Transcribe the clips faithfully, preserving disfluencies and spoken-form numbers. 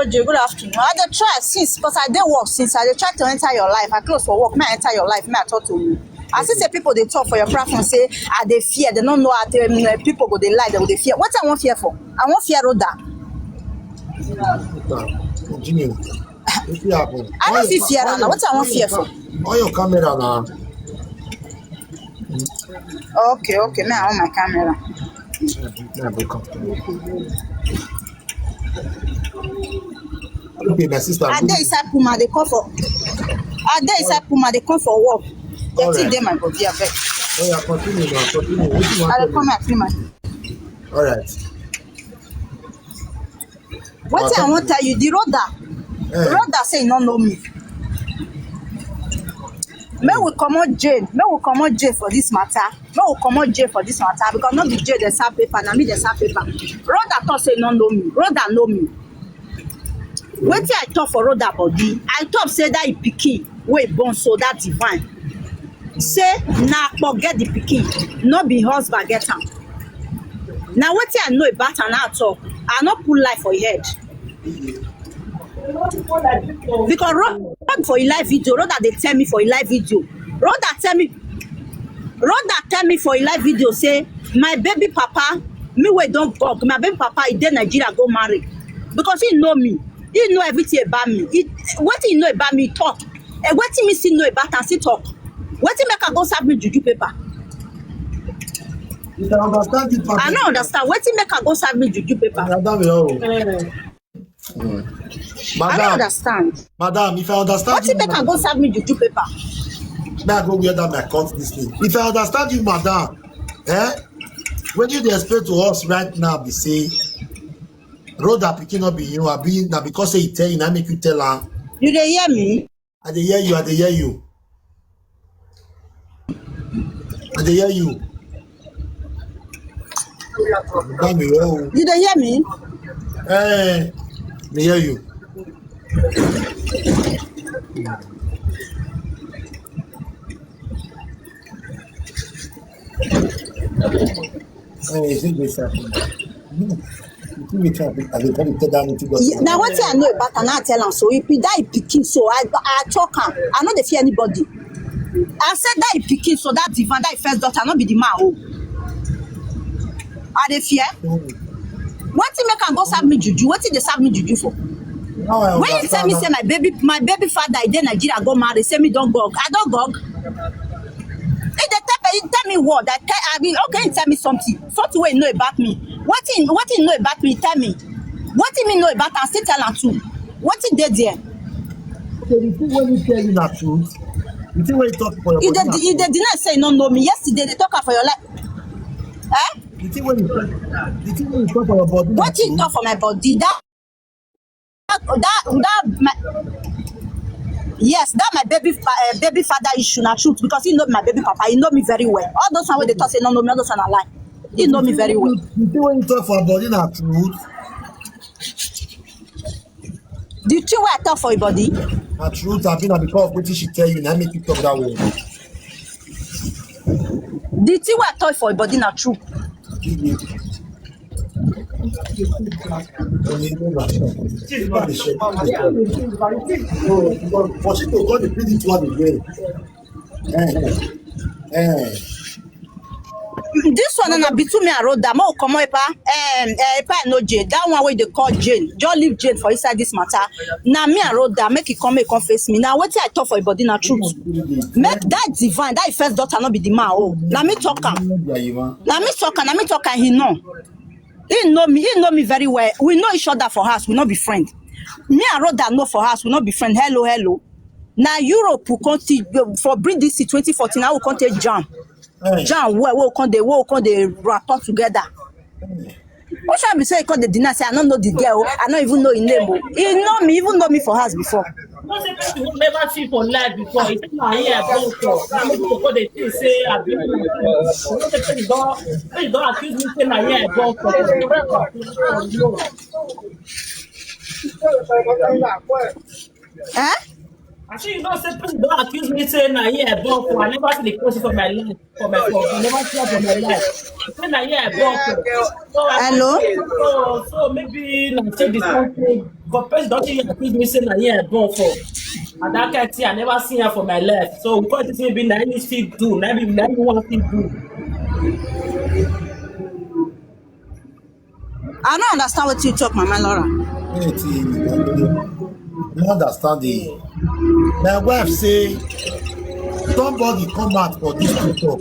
Oje, good afternoon. I dey try since, because I dey work since. I dey try to enter your life. I close for work. May I enter your life? May I talk to you? I see say people dey talk for your platform say I dey fear. They don't know how to, um, people go dey lie. They go dey fear. What I want fear for? I want fear Rhoda. Continue. Wetin happen? I don't feel fear now. What I want fear for? On your camera now. Okay, okay. Now on my camera. Yeah, break up. Okay, my sister. I dey inside Puma. They come for. I dey inside Puma. They come for work. The All thing right. Dey my body. I beg. Oh, yeah, continue now. Continue. Wetin you I want dey to come and clean my. All right. Wetin I wan tell you, the Rhoda. Eh. Rhoda say he no know me. Make we comot Jane. Make we comot Jane for this matter. Make we comot Jane for this matter, because no be Jane dey serve paper, na me dey serve paper. Rhoda talk say he no know me. Rhoda know me. Wetin I talk for Rhoda body? I talk say that pikin wey born so, that Divine, say na akpo get the pikin, no be husband get am. Na wetin I know about am, I talk. I no put lie for head. Because Rhoda for a live video, Rhoda dey tell me for a live video. Rhoda tell me, Rhoda tell me for a live video say my baby papa, me wey don gog, my baby papa, he dey Nigeria go marry, because he know me, he know everything about me. He, wetin he know about me, he talk. Eh, wetin me still know about am, still talk. Wetin make I go serve me juju paper? You can understand it. I no understand. Wetin make I go serve me juju paper? Madam, yo. I no Madam, understand. madam, if I understand Wetin make I go serve me juju paper? May I go wear that my coat this thing? If I understand you, madam, eh? When you dey explain to us right now, be say Rhoda pikin no be you, abi na because say he tell you, na make you tell am. You dey hear me? I dey hear you, I dey hear you. I dey hear you. Madam, yo. You dey hear me? Eh, me hear you. Eh, is it this happen? No. You think we can, I dey tell you, tell them to go. Ye- Na wetin I know about am, I tell am. So if he die pikin, so I I talk am. I no dey fear anybody. I said that pikin, so that Divine, that first daughter, no be the man. Oh, I dey fear. Wetin make am go serve me juju? Wetin dey serve me juju for? Now I When you tell me understand. Say my baby, my baby father, he dey Nigeria go marry, say me don gog. I don gog. He dey tell me, he tell me what? I tell, I mean, okay, he tell me something. Something wey he know about me. Wetin, wetin he know about me? Tell me. Wetin me know about am? Still tell am too. Wetin dey there? Okay, the thing when he tell you na truth. The thing when he talk for your He body dey, na he dey deny say he no know me. Yesterday they talk am for your life. Eh? The thing when you talk, the thing when you talk for your body na Wetin he truth. Talk for my body? That that that my, yes, that my baby fa- uh, baby father issue na truth, because he know my baby papa. He know me very well. All those one wey dey talk say no know me, all those one na lie. He know me very well. The thing when you talk for your body na truth. The thing wey I talk for your body, Na truth, I mean, na because of wetin she tell you, na make you talk that way. The thing wey I talk for your body na true. But she go go dey feed it one again. Eh, eh. This one na between me and Rhoda. Mo comot epa. Um, uh, epa no Jane. That one wey dey call Jane. Just leave Jane for inside this matter. Na me and Rhoda, make e come, make e come face me. Na wetin I talk for your body na truth. Make that Divine, that first daughter, no be the man. Oh, na me talk am. Na me talk am. Na me talk am. He know. He know me. He know me very well. We know each other for house. We no be friend. Me and Rhoda know for house. We no be friend. Hello, hello. Na Europe we come see for bring this twenty fourteen. How we come take jam? Jam well. We come dey, we come dey rapport together. What should I be say? He come dey deny say I no know the girl. I no even know him name. Oh. He know me, even know me for house before. You know say person wey never see for life before, he say na here I born for. Na me people go dey think say I be. You know say person don, person don accuse me say na here I born for. Eh? I say you know say person don accuse me say na here I born for. I never see the person for my life, for my for. I never see her for my life. Say na here I born for. So I Hello? So, so maybe na still the same thing. But person don dey accuse me say na here I born for. And that kind thing I never see her for my life. So because this thing be na him fit do, na be na him wan fit do. I don't understand what you talk, Mama Laura. Anything you wan do, you no understand it. My wife say somebody come out for this TikTok.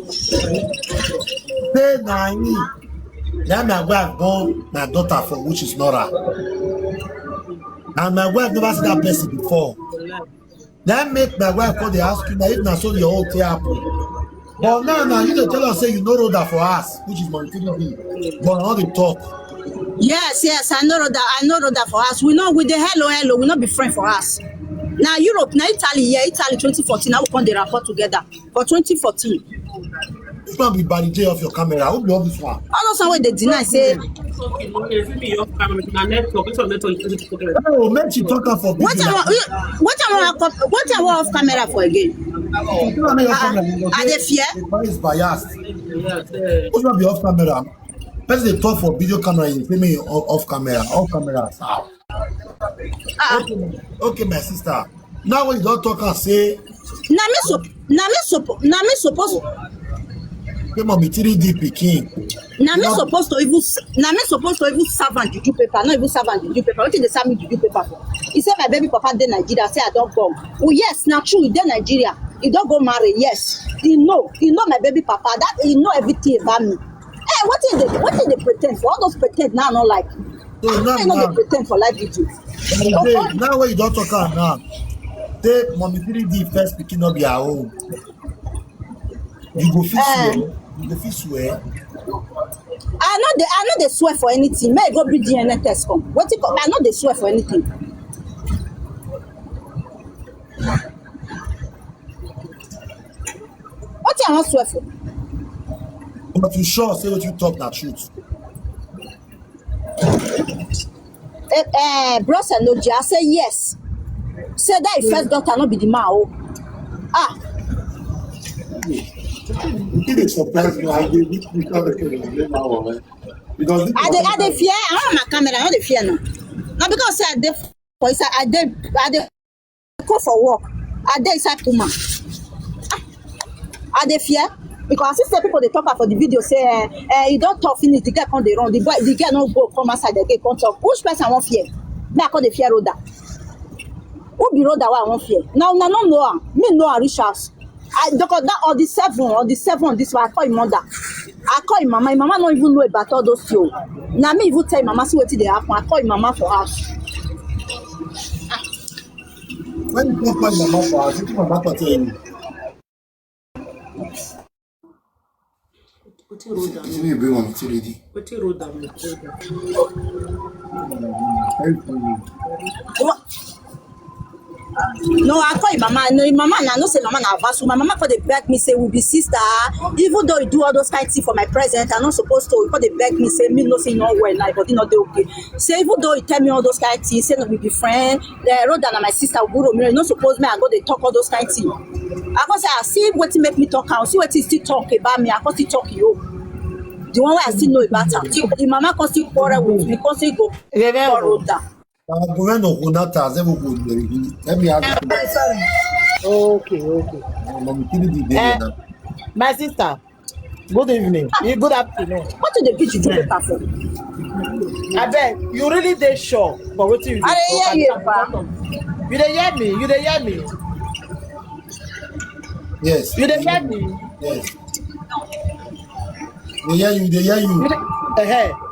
Say na him, na my wife born my daughter for, which is Nora. And my wife never see that person before. That make my wife come dey ask you now if na so your own take happen. But now, now you dey tell us say you no roll that for us, which is money three D. But I no dey talk. Yes, yes, I know that. I know that for us. We know with the hello, hello, we not be friend for us. Now Europe, now Italy, yeah, Italy twenty fourteen. Now we come the report together for twenty fourteen. This one be Barry J off your camera. Who be all this one? All those one wey dey deny say Okay, no, if you be off camera, na network. This one network is difficult. Oh, make she talk am for what video. I want, what I want, what I want off camera for again. You know, your camera, you know, I dey fear. The voice biased. Yes, eh, Who's not be off camera? Person dey talk for video camera, you say me off, off camera, off camera. How? Ah, Okay, my sister. Now when you don talk and say, na me so, na me suppo, na me suppose, say mommy three D pikin. na me supposed to even, s- na me supposed to even serve am juju paper, not even serve am juju paper. Wetin dey serve me juju paper for? He say my baby papa dey Nigeria, say I don born. Oh yes, na true, he dey Nigeria. He don go marry, yes. He know, he know my baby papa. That he know everything about me. Eh, wetin dey, wetin dey pretend for? All those pretend now, I no like. So now, I no now, dey pretend for life video. Barry J, now when you don talk am now, say mommy three D first pikin no be her own. You go fit Eh. swear. You go fit swear. I no dey, I no dey swear for anything. May I go bring D N A test come? Wetin come? I no dey swear for anything. Wetin I wan swear for? But you sure say what you talk na truth. Eh, eh, Bros Enoji, I say yes. Say that his first daughter no be the man. Oh, ah, You think dey surprise me? I dey look you come make you dey blame her, eh? Because this I dey, I dey fear. I want my camera. I no dey fear now. Na because say I dey for inside. I dey, I dey go for work. I dey inside Puma. Ah, I dey fear because I see say people dey talk am for the video say, eh, eh, he don talk finish. The girl come dey run. The boy, the girl no go come outside again come talk. Which person I wan fear? Me I come dey fear Rhoda. Who be Rhoda wey I wan fear? Now una no know am. Me know am reach house. I because that on the seven, on the seven, this one I call him mother. I call him mama. Him mama no even know about all those things. Na me even tell him mama see wetin dey happen. I call him mama for house. When you come find mama for house, wetin mama come tell you? Wetin Rhoda mean? Wetin you bring on the lady? Wetin Rhoda mean? Very funny. What? No, I call him mama. No, him mama na, I know say mama na vasu. My mama come dey beg me say we be sister. Even though he do all those kind things for my present, I no suppose to. He come dey beg me say me no say no well, like body no dey okay. Say even though he tell me all those kind things, say no we be friend. The Rhoda na my sister, Oguro Mire. No suppose me I go dey talk all those kind things. I come say I see wetin make me talk am. See wetin he still talk about me. I come still talk you. The one wey I still know about am. Him mama come still quarrel with me. Come still go Reverend. Quarrel Rhoda. Uh, Gwen of Hunata, Zevo Gwen, let me ask you. Okay, okay. Mommy, three D dey Eh, now. My sister, good evening. Eh, Good afternoon. What do they beat you to paper for? I beg, you really dey sure for wetin you dey I dey talk hear you, about? You dey hear me? You dey hear me? Yes. You dey hear me? Yes. They hear you, they hear you. Uh-huh.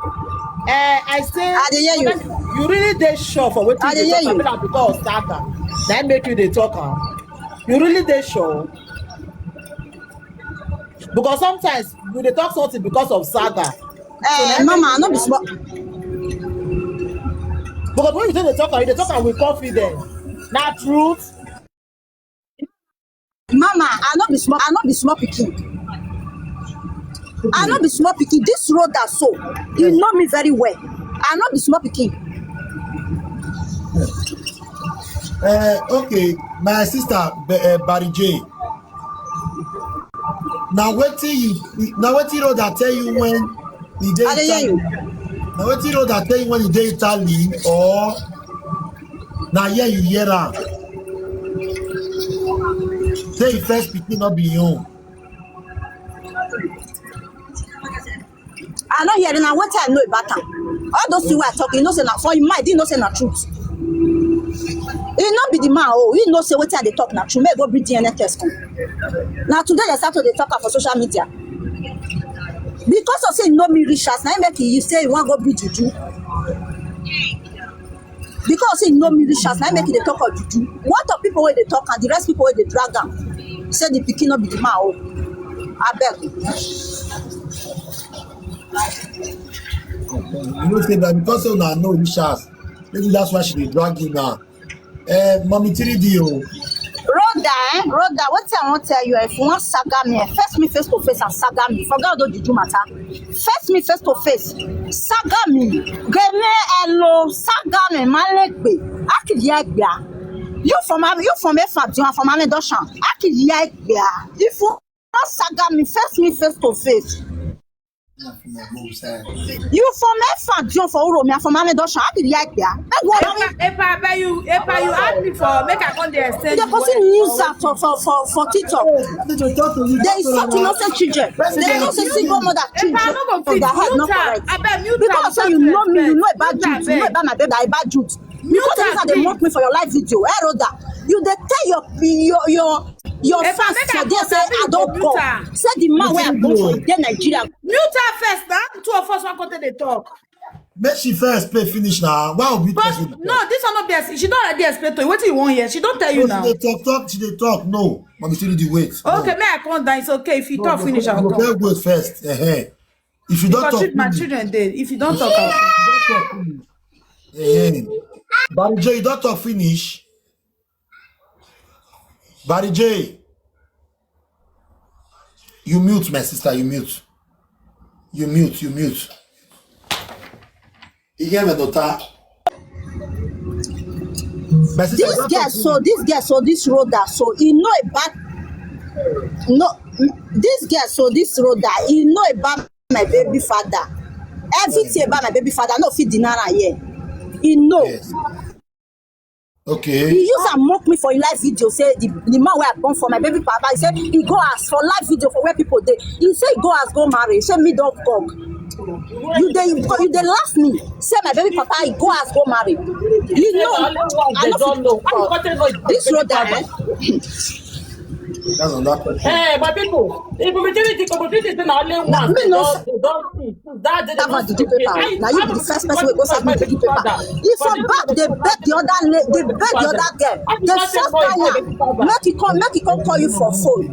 Eh, I say, I dey hear you. You really dey sure for wetin I you dey dey hear talk you. about because of Saga? That make you dey talk am. You really dey sure? Because sometimes you dey talk something because of Saga. Eh, mama, I no be small. Because when you take dey talk am, you dey talk am with confidence. Na truth. Mama, I no be small. I no be small pikin. I no be small pikin. This Rhoda so, he know me very well. I no be small pikin. Uh, okay, my sister, Be- uh, Barry J. Now wetin you, now wetin Rhoda tell you when he dey I dey hear Italy? Now wetin Rhoda tell you when he dey Italy, or Na here you hear am. Say him first pikin no be him own. I no hear na wetin I know about am. All those things wey I talk, you know say na for him mind, he know say na truth. He no be the man, oh, he know say wetin I dey talk na true. Make go bring D N A test come. Na today they start to dey talk am for social media. Because of say you know me reach as na him make you say you wan go bring juju. Because he know me reach as na him make he dey talk of juju. What of people wey dey talk and the rest people wey dey drag am say the pikin no be the man, oh, abeg. You know say that because say una know Richard, maybe that's why she dey drag you now. Eh, Mommy three D o. Rhoda, eh? Rhoda, wetin I wan tell you, eh, if you wan saga me, eh, face me face to face and saga me. Forget all the juju matter. Face me face to face, saga me. Gene elo, saga me, malegbe. Akidi egbia. You from Am-, you from Efadion, from Amedoshan. Akidi egbia. If you wan saga me, face me face to face. You from Efadion for Uromi, from Amedoshan. Akidi egbia. Make go on. Epa, Epa, abeg you, Epa, you ask me for make I come dey extend. They go see news out for for for, for TikTok. They insult innocent children. They know say single mother Epa, I children no go for fit their head mute not her. Correct. Abeg mute her. Because say you know me, you know about Jude, you know about my baby, I about Jude. Because Mute things her, that they please. mock me for your live video, eh, Rhoda? You dey tell your your your your Epa, fans make for I there come say back, I make don't you come. mute her. Say the man where I born for dey Nigeria. Mute her first now. Two of us wan come take dey talk. Make she first pay finish now. Why would you But person? No, this one no be as she don already explain to you. Wetin you wan hear? She don tell you No, now. she dey talk, talk, she dey talk. No, Mommy three D, wait. No. Okay, may I come down? It's okay if you talk finish. I'll You come. Go wait first. Eh, eh. If you don't Because talk, she, my finish. Children dey. If you don't talk, I'll come. Eh, eh. Barry J, you don't talk finish. Barry J, you mute, my sister. You mute. You mute. You mute. You hear me, daughter? My sister, you This don't girl, talk so finish. This girl, so this Rhoda, so he know about no, this girl, so this Rhoda, he know about my baby father. Everything about my baby father, no fit deny am here. He know. Yes. Okay. He use and mock me for live video. Say the, the man where I born for my baby papa. He say he go ask for live video for where people dey. He say he go ask go marry. Say me don't come. You dey you dey laugh me. Say my baby papa he go ask go marry. You know, I no fit. This Rhoda, eh? That's another question. Hey, my people, if we do it, if we do it, then only one. Me They no don't, they don't see. That they That don't man did the paper. Now you be the first person wey go serve me the paper. If for back they beg the other la- they beg the other girl, they force that one. Make it come, make it come call you for phone.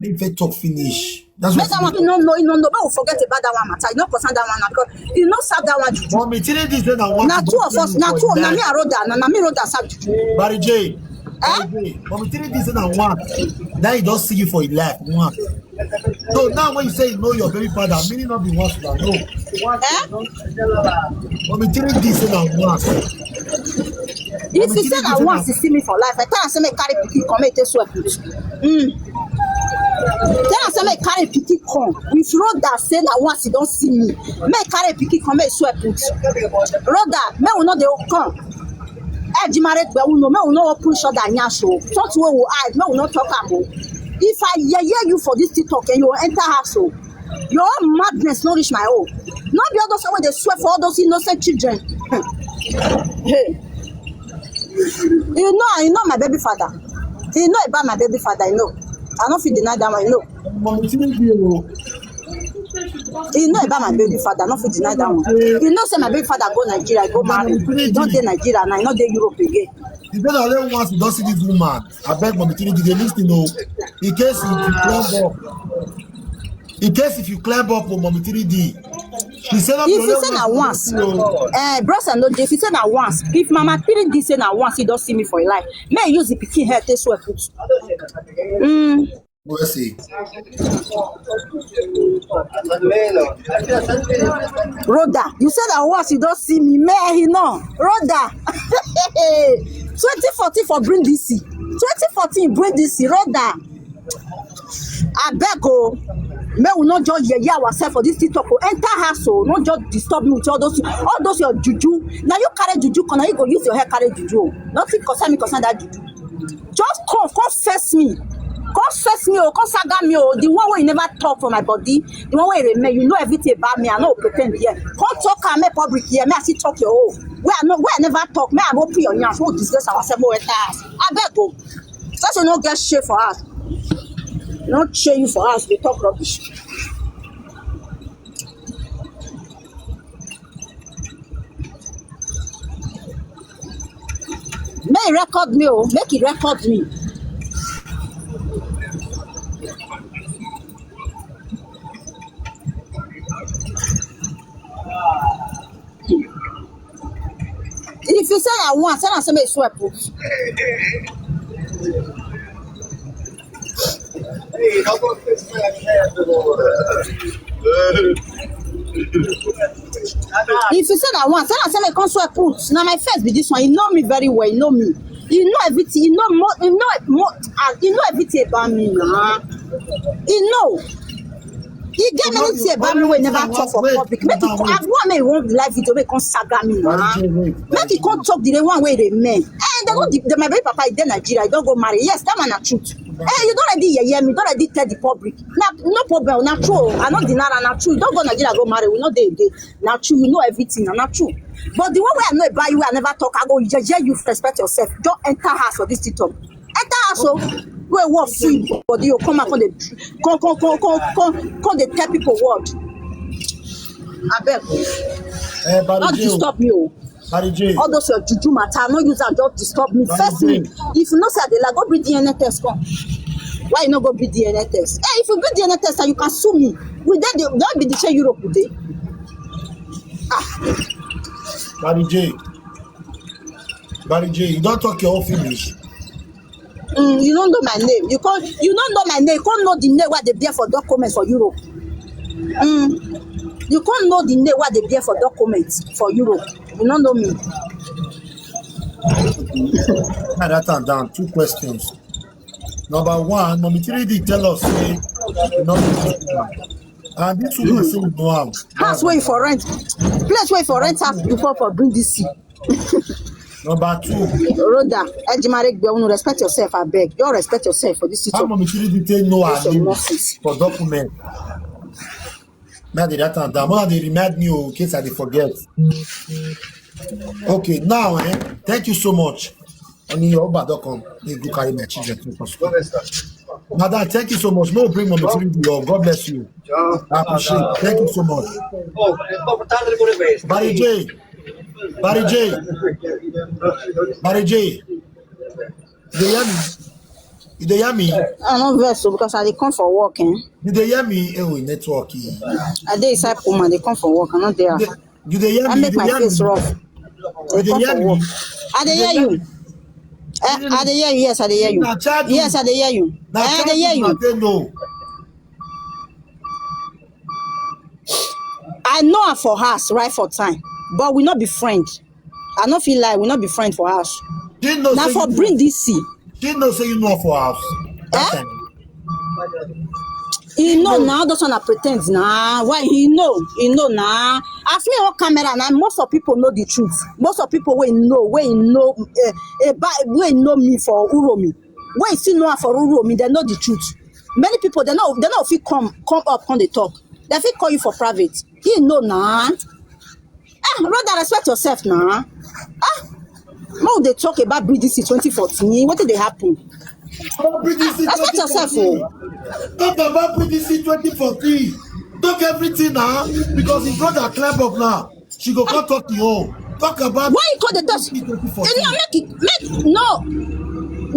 If they talk finish, that's Make what that one no no no no. But we forget about that one matter. You no concern that one now because you no serve that one juju. Mommy three D say na one. Na two of us, na two of na me I wrote that, na na me wrote that serve juju. Barry J. Eh? Mommy three D say na one. Now you don't see you for your life one. So now when you say you know your baby father, meaning not be one, no. Eh? Mommy three D say na one. If he say na once he see me for life, I tell am say make carry pikin come make take swear put. Mm. Tell am say make carry pikin come. If Rhoda say na once he don see me, make carry pikin come make swear put. Rhoda, make we no dey come. Eh, Jimare gbe we no, make we no open shoulder nyash o. Something wey we hide, make we no talk am o. If I yeye you for this TikTok, eh, you go enter house o. Your own madness no reach my own. No be all those wey dey swear for all those innocent children. Hey. You know, you know my baby father. You know about my baby father, you know. I no fit deny that one, you know. Mommy three D o. You know about my baby father, I no fit deny that one. You know say my baby father go Nigeria, go marry. He don dey Nigeria now, he no dey Europe again. You better only once you don't see this woman. I beg Mommy three D, they listen o. In case if you climb up, in case if you climb up with Mommy three D, she say not If you say na once, eh, bros and no dey. If you say na once, if Mama three D say na once, he don see me for your life. May I use the pikin head take swear put. Mm. We'll see. Rhoda, you say that once you don't see me, may he know. Rhoda, twenty fourteen for bring D C, twenty fourteen bring D C. Rhoda, I beg o. Make we no just yeye ourselves for this TikTok o. Enter house o, no just disturb me with all those, all those your juju. Na you carry juju come, na you go use your head carry juju o. Nothing concern me concern that juju. Just come, come face me. Come face me o, come saga me o. The one wey you never talk for my body, the one wey remain, you know everything about me. I no pretend here. Come talk am make public hear. Me I still talk your own. Where I no, where I never talk. Me I go put your nyash. Who disgrace ourselves? Who enter house? Abeg o. Such a no get shame for us. No shame you for us. They talk rubbish. Make e record me o, make e record me. If you say I want, tell am say make e swear put. If you say na one, tell am say make e come swear put. Na my face be this one. You know me very well. You know me. You know everything. You know more. You know more. Ah, you know everything about me na. You know. E get many things about me wey never talk for public. Make e come, I want make e wan live video, make e come saga me na. Make e come talk the one wey remain. Eh, they don, the, my baby papa, e dey Nigeria, e don go marry. Yes, that one na truth. Eh, you don already yeye me, you don already tell the public. Na no problem, na true. I no deny am, na true. You don go Nigeria go marry, we no dey again. Na true, you know everything, na, na true. But the one wey I know about you, I never talk. I go yeye you, respect yourself. Don't enter house for this TikTok. Enter house o. Wey work full body o, come out, come dey, come, come, come, come, come, come dey tell people word. Abeg, Eh, Barry no J. disturb me o. Barry J. All those your juju matter, no use am just disturb me. Barry First J. me, if you know say I dey lie, go bring D N A test come. Why you no go bring D N A test? Eh, if you bring D N A test, you can sue me. We dey the, don't be the same Europe we dey. Ah, Barry J. Barry J, you don talk your own finish. Mm, you don't know my name. You can't. You don't know my name. You can't know the name what they bear for document for Europe. Mm. You can't know the name what they bear for document for Europe. You don't know me. Write that time down. Two questions. Number one, Mommy three D tell us say, you know, and this woman say we know am. House wey for rent, place wey for rent house before for bring this thing. Number two, Rhoda, Ejimare Gbeunu, respect yourself, I beg. You respect yourself for this how situation. Mommy three D take know her Some name nonsense. for document? Now they that time down. Mama, they remind me, oh, in case I dey forget. Okay, now, eh, thank you so much. Only your Oba don come. They go carry my children to school. Madam, thank you so much. No bring Mommy three D, oh, God bless you. I appreciate it. Thank you so much. Barry J. Barry J. Barry J. You dey hear me? You dey hear me? I no vex o, because I dey come for work, eh? You dey hear me? Eh, oh, network. Eh. I dey inside coma, dey come for work. I no dey house. You dey hear I me? Make You dey my hear face me? rough. You Dey dey come hear for me? work. I dey You dey hear hear you. me? Eh, I dey hear you. Yes, I dey hear you. Na chat Yes, you. I dey hear you. Na Eh, I chat dey hear you. you. I dey know. I know her for house right for time, but we not be friend. I no feel like we not be friend for house. She know Now say for you bring know. this see. She know say you know for house. That Eh? time. He know now. That's one I pretend now. Why he know? He know now. As me on camera now, most of people know the truth. Most of people wey know, wey know, uh, about, wey know me for Uromi. Wey see know her for Uromi, they know the truth. Many people they know they know if you come come up on the talk. They fit call you for private. He know now. Ah, brother, respect yourself now. Ah, no, they talk about B D C twenty fourteen. What did they happen? About B D C Respect yourself, twenty fourteen. oh. Talk about B D C twenty fourteen. Talk everything now because his brother climb up now. She go come talk to you. Talk about Why you call the dust? B D C twenty fourteen. You know, make it make no.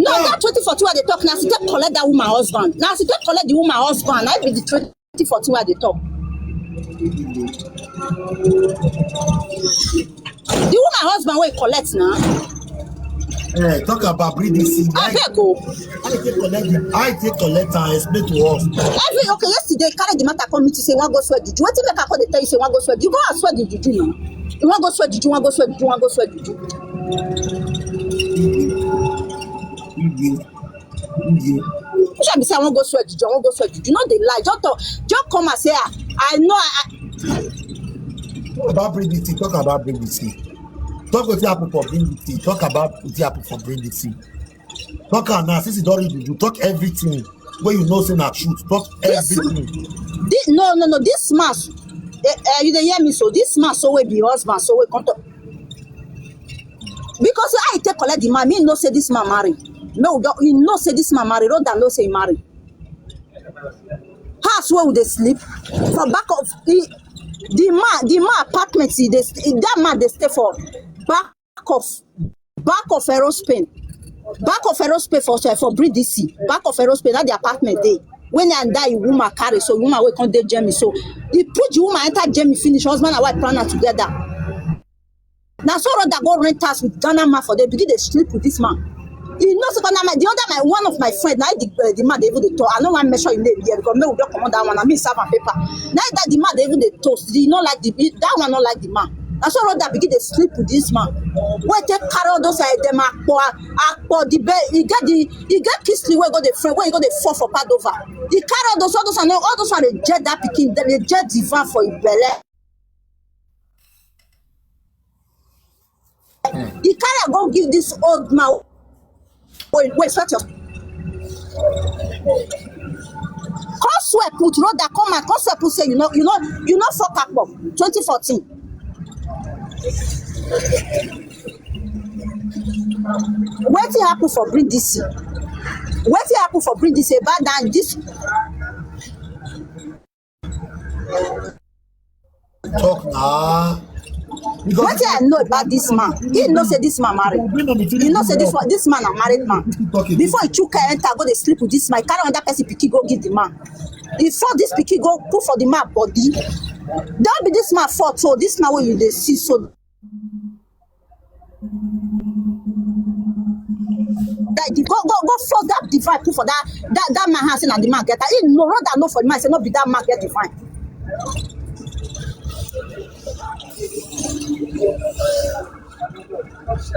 No, Ah. that twenty fourteen where they talk now, she take collect that woman husband. Now she take collect the woman husband. I be the twenty fourteen where they talk. The woman husband wey collect now. Eh, talk about breathing sick. I beg o. I take collect the, I take collect and explain to us. Every okay yesterday carry the matter come meet you say one go swear juju. Wetin make I come dey tell you say one go swear juju? You go and swear the juju now. You wan go swear juju, wan go swear juju, wan go swear juju. Iye. Iye. Which Say I wan go swear juju, I wan go swear juju. No dey lie. Just talk, just come and say, ah, I know. I, I... Talk about Bridget. Talk about Bridget. Talk wetin happen for Bridget. Talk about wetin happen for Bridget. Talk am now. Since you don read juju, talk everything wey you know say na truth. Talk everything. This, no, no, no. This man, eh, eh, you dey hear me? So this man, so wey be husband, so wey come talk. Because how he take collect the man, me know say this man marry. No, you know say this man marry. Rhoda know say he marry. House where we dey sleep for back of he, the man, the man apartment. He dey st- that man dey stay for back of back of aerospace, back of aerospace for for Bridisi, back of aerospace. That the apartment dey. When I die, woman carry, so woman wey come dey Germany. So he put the woman enter Germany finish. Husband and wife plan am together. Na so Rhoda go rent house with Ghana man for there, begin dey sleep with this man. You know, so Ghana man, the other my one of my friend, now the, uh, the man they even dey talk. I no wan mention him name here because me we don comot that one. I mean, serve am paper. Now that the man they even dey toast, he no like the that one, no like the man. Na so Rhoda begin dey sleep with this man. Wey take carry all those, uh, dem akpo akpo the bed. He get the he get Kingsley wey go dey friend, wey he go dey fall for Padova. He carry all those all those and all those one dey jet that pikin, dem dey jet the van for him belle. He carry am go give this old man. Wait, wait, shut your. Come swear put Rhoda, come and come swear put say you know, you know, you know, fuck up. Twenty fourteen. Wetin happen for Bridisi? Wetin happen for Bridisi about that? This Talk now. Wetin I know about this man? He know say this man married. He know say this one, this man a married man. Before he took enter, go dey sleep with this man. He carry another person pikin go give the man. He saw this pikin go put for the man body. Don't be this man fault. So this man wey you dey see so. That the, go go go force that divine put for that that that man hand, say na the man get am. He know, Rhoda know for the man say no be that man get divine.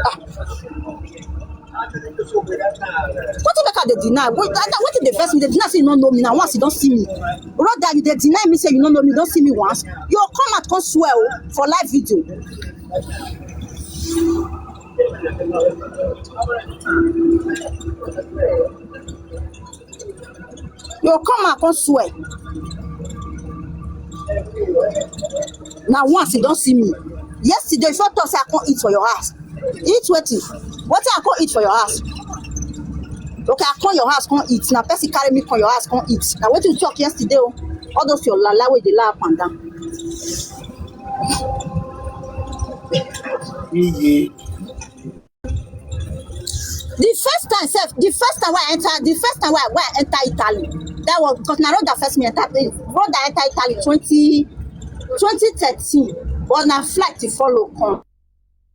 Ah. Wetin make I dey deny? Wait, that, that, wetin dey vex me? Dey deny say you no know me. Now once you don see me, Rhoda, you dey deny me say you no know me, you don see me once. You come out come swear o for live video. You come and come swear. Now once you don see me. Yesterday, you first talk say I come eat for your house. Eat wetin? Wetin I come eat for your house? Okay, I come your house, come eat. Now person carry me, come your house, come eat. Now wetin you talk yesterday? Oh? All those your lala wey dey lie up and down. Iye. The first time sef, the first time wey I enter, the first time wey I, wey I enter Italy, that was because na Rhoda first me enter, eh, Rhoda enter Italy twenty, twenty thirteen, but na flight e follow come.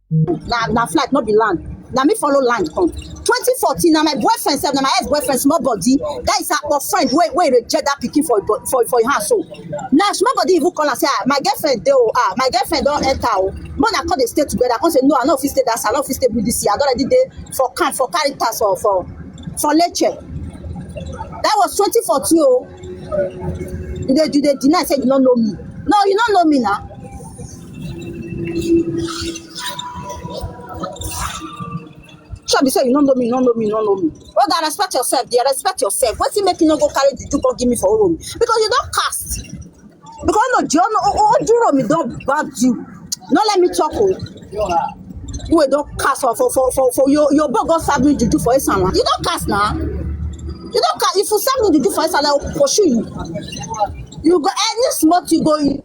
Na na flight, no be land. Na me follow land come. Twenty fourteen, na my boyfriend sef, na my ex-boyfriend, small body. That is our friend wey wey reject that pikin for for for him house. So na small body even call am say, ah, my girlfriend dey o, ah, my girlfriend don enter o. But I come dey stay together. I come say no, I no fit stay that side, I no fit stay build this year. I don already dey for camp for Caritas or for for Lecce. That was twenty fourteen o. You dey you dey deny say you no know me. No, you no know me now. Sure be say you no know me, you no know me, you no know me. Well, then respect yourself, dear. Respect yourself. Wetin make you no go carry juju come give me for home? Because you don cast. Because no, John Ojuro me don bad you. No let me talk o. You wey don cast for for for for for your your boy go serve me juju for Islam. You don cast now. You don cast. If you serve me juju for Islam, I will pursue you. You go any small thing go.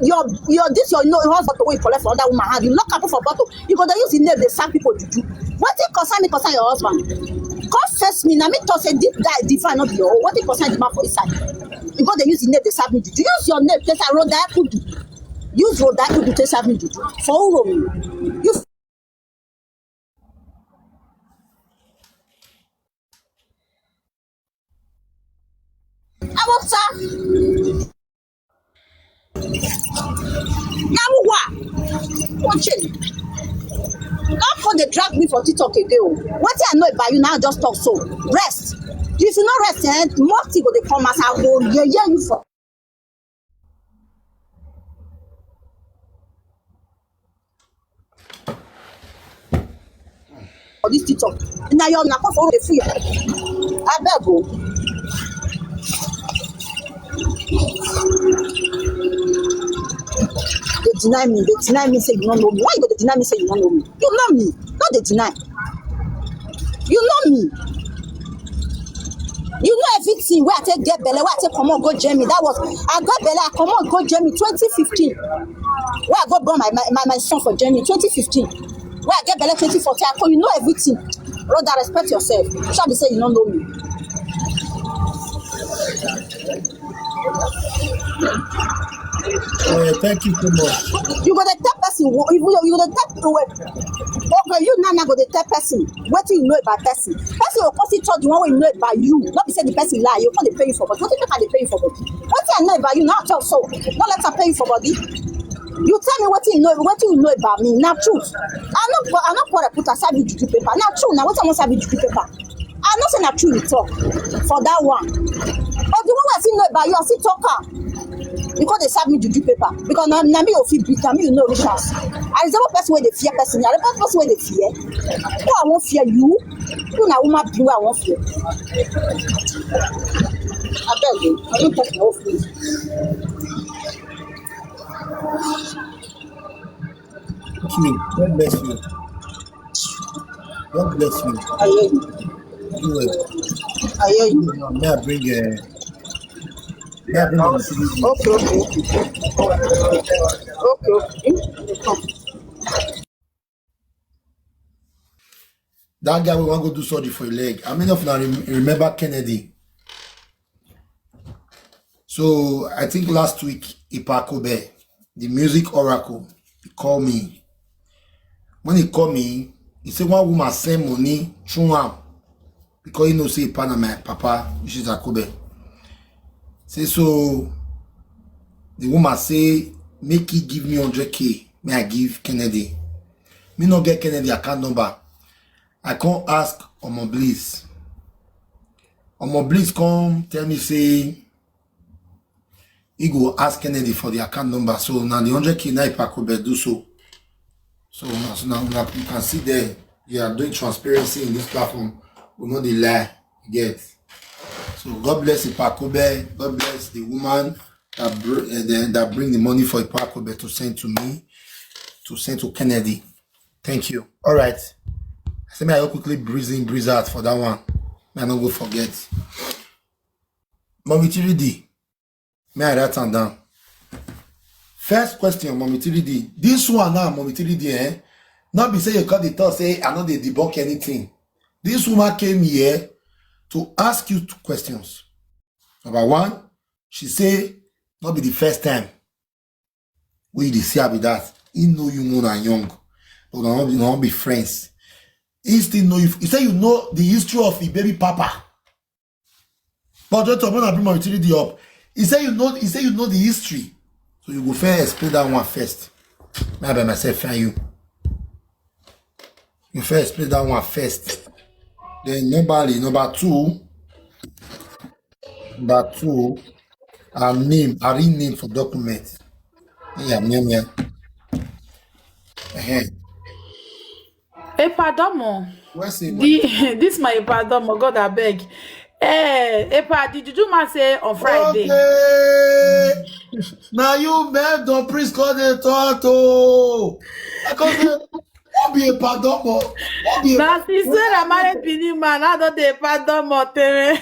Your your this your no husband wey you collect for other woman hand, you lock am put for bottle, you go dey use the name dey sack people juju. Wetin concern me concern your husband? Come face me, na me talk say this guy divine no be your own. Wetin concern the man for inside? You go dey use the name dey sack me juju. Use your name take sack Rhoda Kudu. Use Rhoda Kudu take sack me juju. For who room? You Awopsa. Na who wa? Watching. Don't Come dey drag me for TikTok again o. Wetin I know about you now, just talk so. Rest. If you no rest, eh, more thing go dey come as I go yeye you for for this TikTok. Na your na come for dey full your abeg o. Dey deny me, dey deny me say you no know me. Why you go dey deny me say you no know me? You know me. No dey deny. You know me. You know everything wey I take get belle, wey I take comot go Germany. That was, I got belle, I comot go Germany twenty fifteen. Wey I go born my, my, my, my son for Germany twenty fifteen. Wey I get belle twenty fourteen, I come, you know everything. Brother, respect yourself. Shall be say you no know me. Uh, thank you so much. You go dey tell person, wo- you go you go dey tell people wey, okay, you now now go dey tell person wetin you know about person. Person go come still talk the one wey you know about you. No be say the person lie, you come dey pay you for body. Wetin make I dey pay you for body? Wetin I know about you now talk so. No let am pay you for body. You tell me wetin you know, wetin you know about me. Na truth. I no I no quarrel put aside the juju paper. Na true. Na wetin I wan sabi juju paper. I know say na true you talk for that one. But the one wey I still know about you, I still talk am. You come dey serve me juju paper because na na me you fit beat am, you know reach house. I resemble person wey dey fear person. I resemble person wey dey fear. Who I wan fear you? Who na woman be wey I wan fear? Abeg o, I no talk my own face. True. God bless you. God bless you. I hear you. Do well. I hear you. Now, may I bring uh, may I bring on the T V? Okay, okay, okay. Okay, okay. That guy we want go do surgery for a leg. How many of you rem- remember Kennedy? So I think last week Ipakobe, the music oracle, he called me. When he called me, he said one woman send money through him because he know say Ipa na my papa, which is Akobe. Say so the woman say make he give me hundred K, may I give Kennedy. Me no get Kennedy account number. I can't ask Omo Bliss. Omo Bliss come tell me say he go ask Kennedy for the account number. So now the hundred K na Ipakobe do so. So now, so now, now you can see there they are doing transparency in this platform. We know the lie you get. So God bless Ipakobe. God bless the woman that br- uh, the, that bring the money for Ipakobe to send to me, to send to Kennedy. Thank you. All right. I say may I quickly breeze in, breeze out for that one. May I not go forget. Mommy T V D. May I write am down? First question, Mommy T V D. This one now, Mommy T V D, eh? Not be say you cut the talk, say I know they debunk anything. This woman came here to ask you two questions. Number one, she say not be the first time we dey see her be that. He know you more than young, but not be, not be friends. He still know you. He say you know the history of the baby papa. But don't talk when I bring my utility up. He say you know. He say you know the history, so you go first explain that one first. Me by myself find you. You first explain that one first. Then nobody number two. Number two, her name, her real name for document. Yeah, yeah, yeah. Uh-huh. Epa Domo. Where's it? The, this my Epa Domo, God abeg. Eh, Epa, the juju man say on Friday. Okay. Now you men don't please call the thought oh. Because what be a pardon? What be a Na since when I married Benin man, I don't dey Epa Domo tere.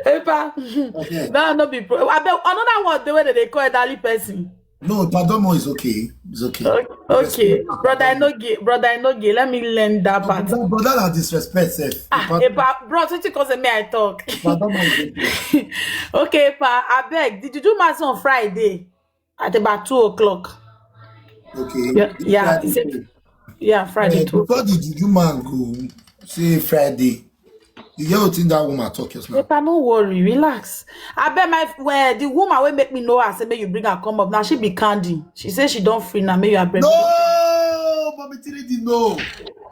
Epa, Okay. That no be pro. I bet another one the way that they call elderly person. No, pardon is okay. It's okay. Okay, okay. Brother, I no gay. Brother, I no gay. Let me learn that part. Brother, brother, that disrespect self. Ah, Epa, bro, what you cause me I talk. Pardon is okay. Okay, pa, I beg. Did you do mass on Friday at about two o'clock? Okay. Yeah, yeah, Friday. it's a- Yeah, Friday Eh, too. Before the juju man go say Friday, you hear wetin that woman talk just now? Epa, no worry, relax. I bet my well, the woman will make me know. I say, may you bring her come up now. She be candy. She say she don't free now. May you bring. No, but Mommy Three D, no.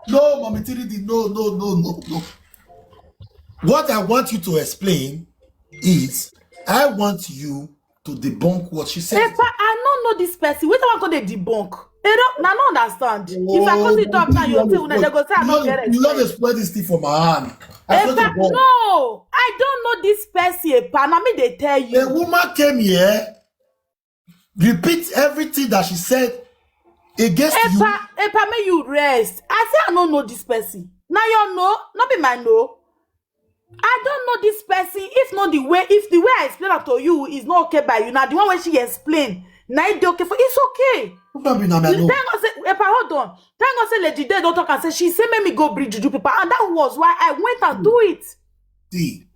No, Mommy Three D, no, no, no, no, no. What I want you to explain is, I want you to debunk what she said. Epa, I no know this person. Wetin I wan come dey debunk? They don't, I no understand. If I come sit up now, you say una dey go say I no get You love to respect. Spoil this thing for my hand. I swear to Epa, God. No, I don't know this person. Epa, na me dey tell A you. Woman came here, repeat everything that she said against you. Epa, Epa, may you rest. I say I no know this person. Now you know, not be my no. I don't know this person. If not the way, if the way I explain it to you is not okay by you, now the one way she explain, now it dey okay for, it's okay. Who don't be na me, I know. Thank God say, Epa, hold on. Thank God say Lady Day don't talk and say she say make me go bring juju people, and that was why I went and do it. See,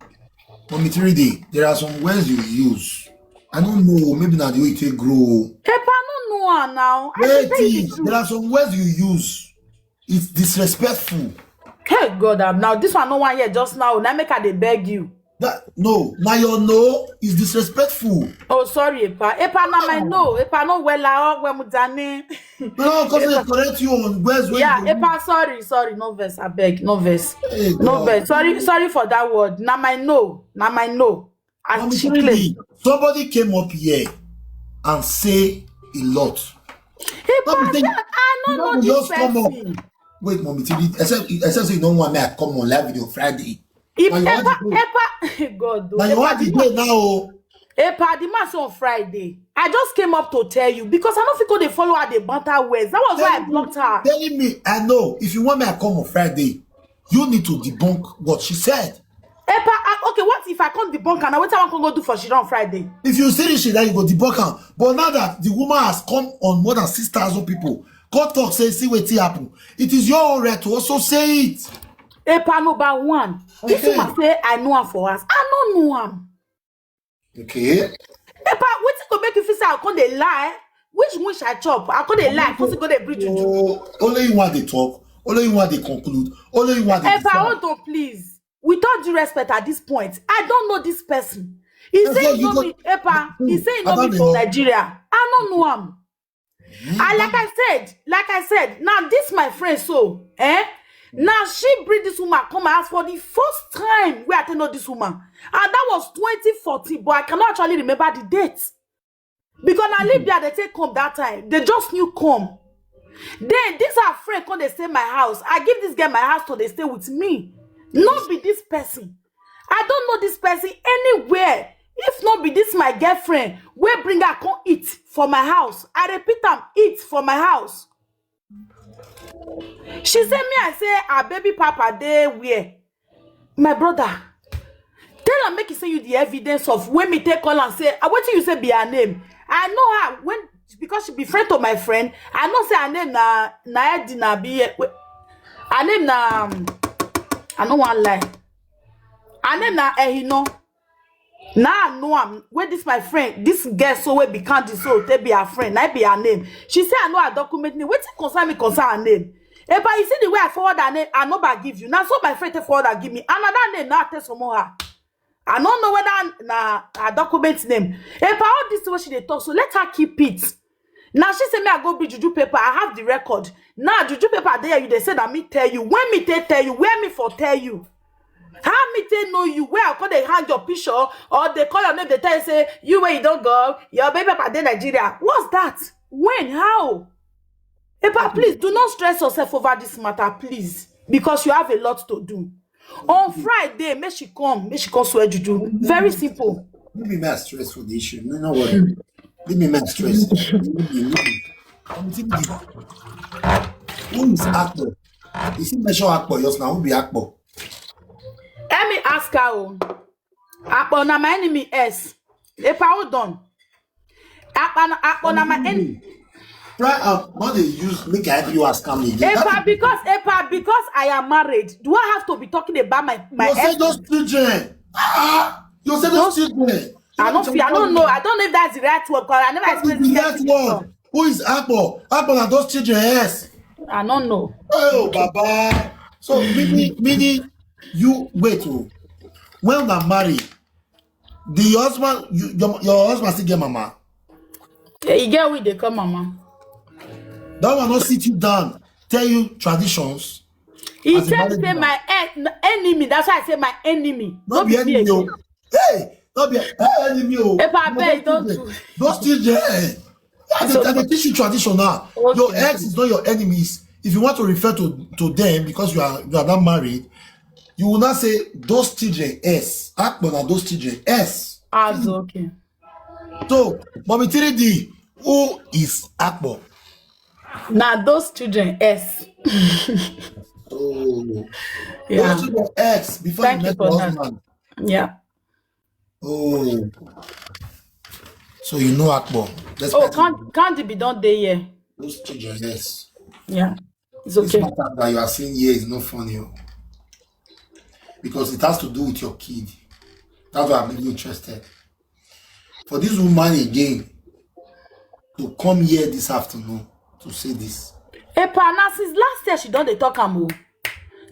Mommy Three D, there are some words you use. I don't know, maybe not the way you take grow. Epa, no know her now. I dey Wait, tell you see, the truth. There are some words you use. It's disrespectful. Hey God, am now this one no one here just now. Now make I dey beg you. That no, now your no is disrespectful. Oh, sorry, Epa. Epa, na my no. Epa, no wella. Oh, we mudani. No, because they correct you on words when Yeah, you Epa, sorry, sorry, no verse, I beg, no verse, Hey, no God. Verse. Sorry, sorry for that word. Na my no, na my no. As Mommy she Three claim. D, somebody came up here and say a lot. Epa, Let me I, tell you, I no you know know, this just come up. Person. Wait, Mommy Three D, except except say you don't want me, I come on live video Friday. If Now you want Epa, to go. Epa, God, oh, Now you Epa, want to the go man, now, oh. Epa, the man say on Friday. I just came up to tell you because I don't think they follow her, they banter words. That was why I blocked her. Telling me, I know. If you want me, I come on Friday. You need to debunk what she said. Epa, I, okay, what if I come debunk her? Now what I want to go do for she on Friday? If you see this shit, then you go debunk her. But now that the woman has come on more than six thousand people, God talk say, see what happen. It is your own right to also say it. Epa number one. This Okay. Woman say I know her for us. I don't know him. Okay. Epa, wetin go make you feel say I come dey lie? Which wish I chop? I come dey lie. Person go dey breathe juju. Oh, only you want to talk. Only you want to conclude. Only you want to Epa, hold on, please. With all due respect at this point, I don't know this person. He That's say why he you know don't- me, Epa. He say he know About me the from law. Nigeria. I don't know him. And like I said, like I said, now this my friend so, eh? Now she bring this woman come out for the first time where I tell know this woman. And that was twenty fourteen, but I cannot actually remember the date. Because I live there, they take come that time. They just new come. Then this her friend come they stay my house. I give this girl my house to they stay with me. Not be this person. I don't know this person anywhere. If not be this my girlfriend, where bring her come eat for my house. I repeat, I'm eat for my house. She say me, I say her baby papa dey where? My brother, tell her make he send you the evidence of when me take call and say, ah, wetin you say be her name. I know her when because she be friend to my friend. I know say her name na na Edina be her name na um, I no wan lie. Her name na Ehino. Now I know am. Where this my friend, this girl so wey be Candy so take be her friend. Na be her name. She say I know her document name. Wetin concern me concern her name. Epa, you see the way I forward her name, I no ba give you. Now so my friend take forward her give me another name. Now I tell some more her. I don't know whether na her document name. Epa, all this thing wey she dey talk, so let her keep it. Now she say me I go bring juju paper. I have the record. Now juju paper there, you they say that me tell you. When me take tell you, where me for tell you? How me take know you? Where I call they hang your picture or they call your name, they tell you say you where you don't go, your baby papa dey Nigeria. What's that? When? How? Epa, please do not stress yourself over this matter, please, because you have a lot to do. On Friday, make she come, make she come swear juju. Very simple. Maybe me stress for the issue. No, no worry. Maybe me stress. Maybe, maybe. Come see me. Who is Akpo? You see, mention Akpo just now. Who be Akpo? Let me ask her. Oh. Akpo na my enemy S. Epa, hold on. Akpo na, Akpo na my enemy. Try out what they use make I help you ask me again. Epa, because Epa, because I am married, do I have to be talking about my my You say ex? Those children. Ah, you say those children. I don't feel. I don't know. I don't know if that's the right word because I never What is experienced the that right thing word? Before. Who is Akpo? Akpo na those children, yes. I don't know. Oh, Baba. So meaning, meaning you wait. Oh. When una marry, the husband, you, your, your husband still get mama. Yeah, you get what they call mama. That one not sit you down. tell you traditions? He As a tell me married say woman. My en- enemy. That's why I say my enemy. No be Not me enemy o. again. Hey, no be, hey, enemy o. Epa, No, abeg, those don't children, those children, eh, yeah, they, So- they teach you tradition now. Your Okay. Ex is not your enemies. If you want to refer to, to them because you are, you are not married, you will not say those children S. Akpo na those children S. Ah, so okay. So, Mommy three D, who is Akpo? Now those children S. Oh, Yeah. Those children S before Thank you you met for your that. Husband. Yeah. Oh, so you know Akpo. That's Oh, why can't can't it be done day here? Those children S. Yeah. It's This okay. Matter that you are seeing here is not funny o. Because it has to do with your kid. That's why I'm even interested. For this woman again to come here this afternoon to say this. Epa, now since last year she don dey talk am o.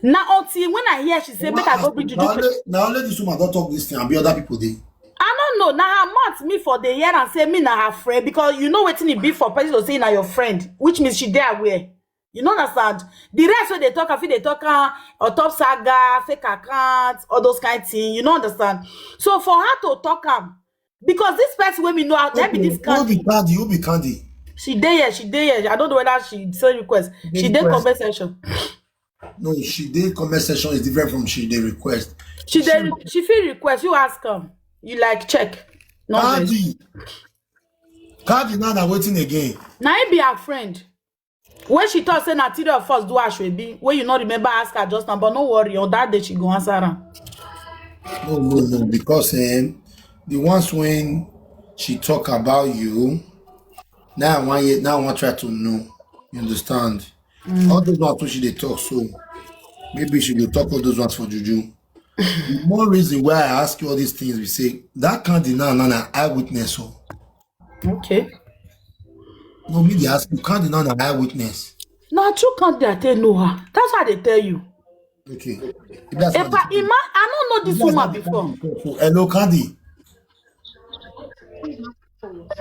Now until when I hear she say make I go bring Now juju. only, now only this woman don talk this thing and be other people dey. I don't know. Now her mouth me for the year and say me na her friend, because you know wetin e be for person to say na your friend, which means she dey aware. You know understand? The rest wey they talk, I feel they talk uh, on top saga, fake accounts, all those kind things. You know understand? So for her to talk am, because this person wey me know, that be this Who be Candy. Candy? Who be Candy? She dey here, she dey here. I don't know whether she send request. Dey She dey request. Comment section. No, she dey comment section is different from she dey request. She dey she feel request. You ask am. You like check. No vex. Candy. Candy now na wetin again? Na him be her friend. When she talk say na three of us do ashwebi, wey you no remember ask her just now, but no worry, on that day she go answer am. No, no, no, because um, the ones when she talk about you, now I want you, now I want try to know. You understand? All those ones wey she dey talk, so maybe she dey talk all those ones for juju. The more reason why I ask you all these things, we say that Candy now, now na eyewitness. So Okay. No, me dey ask you, Candy now na eyewitness. Na true Candy I take know her. That's why I dey tell you. Okay. If that's what Epa, Ima, I don't know this if that's woman what before. Candy talk, so, hello, Candy.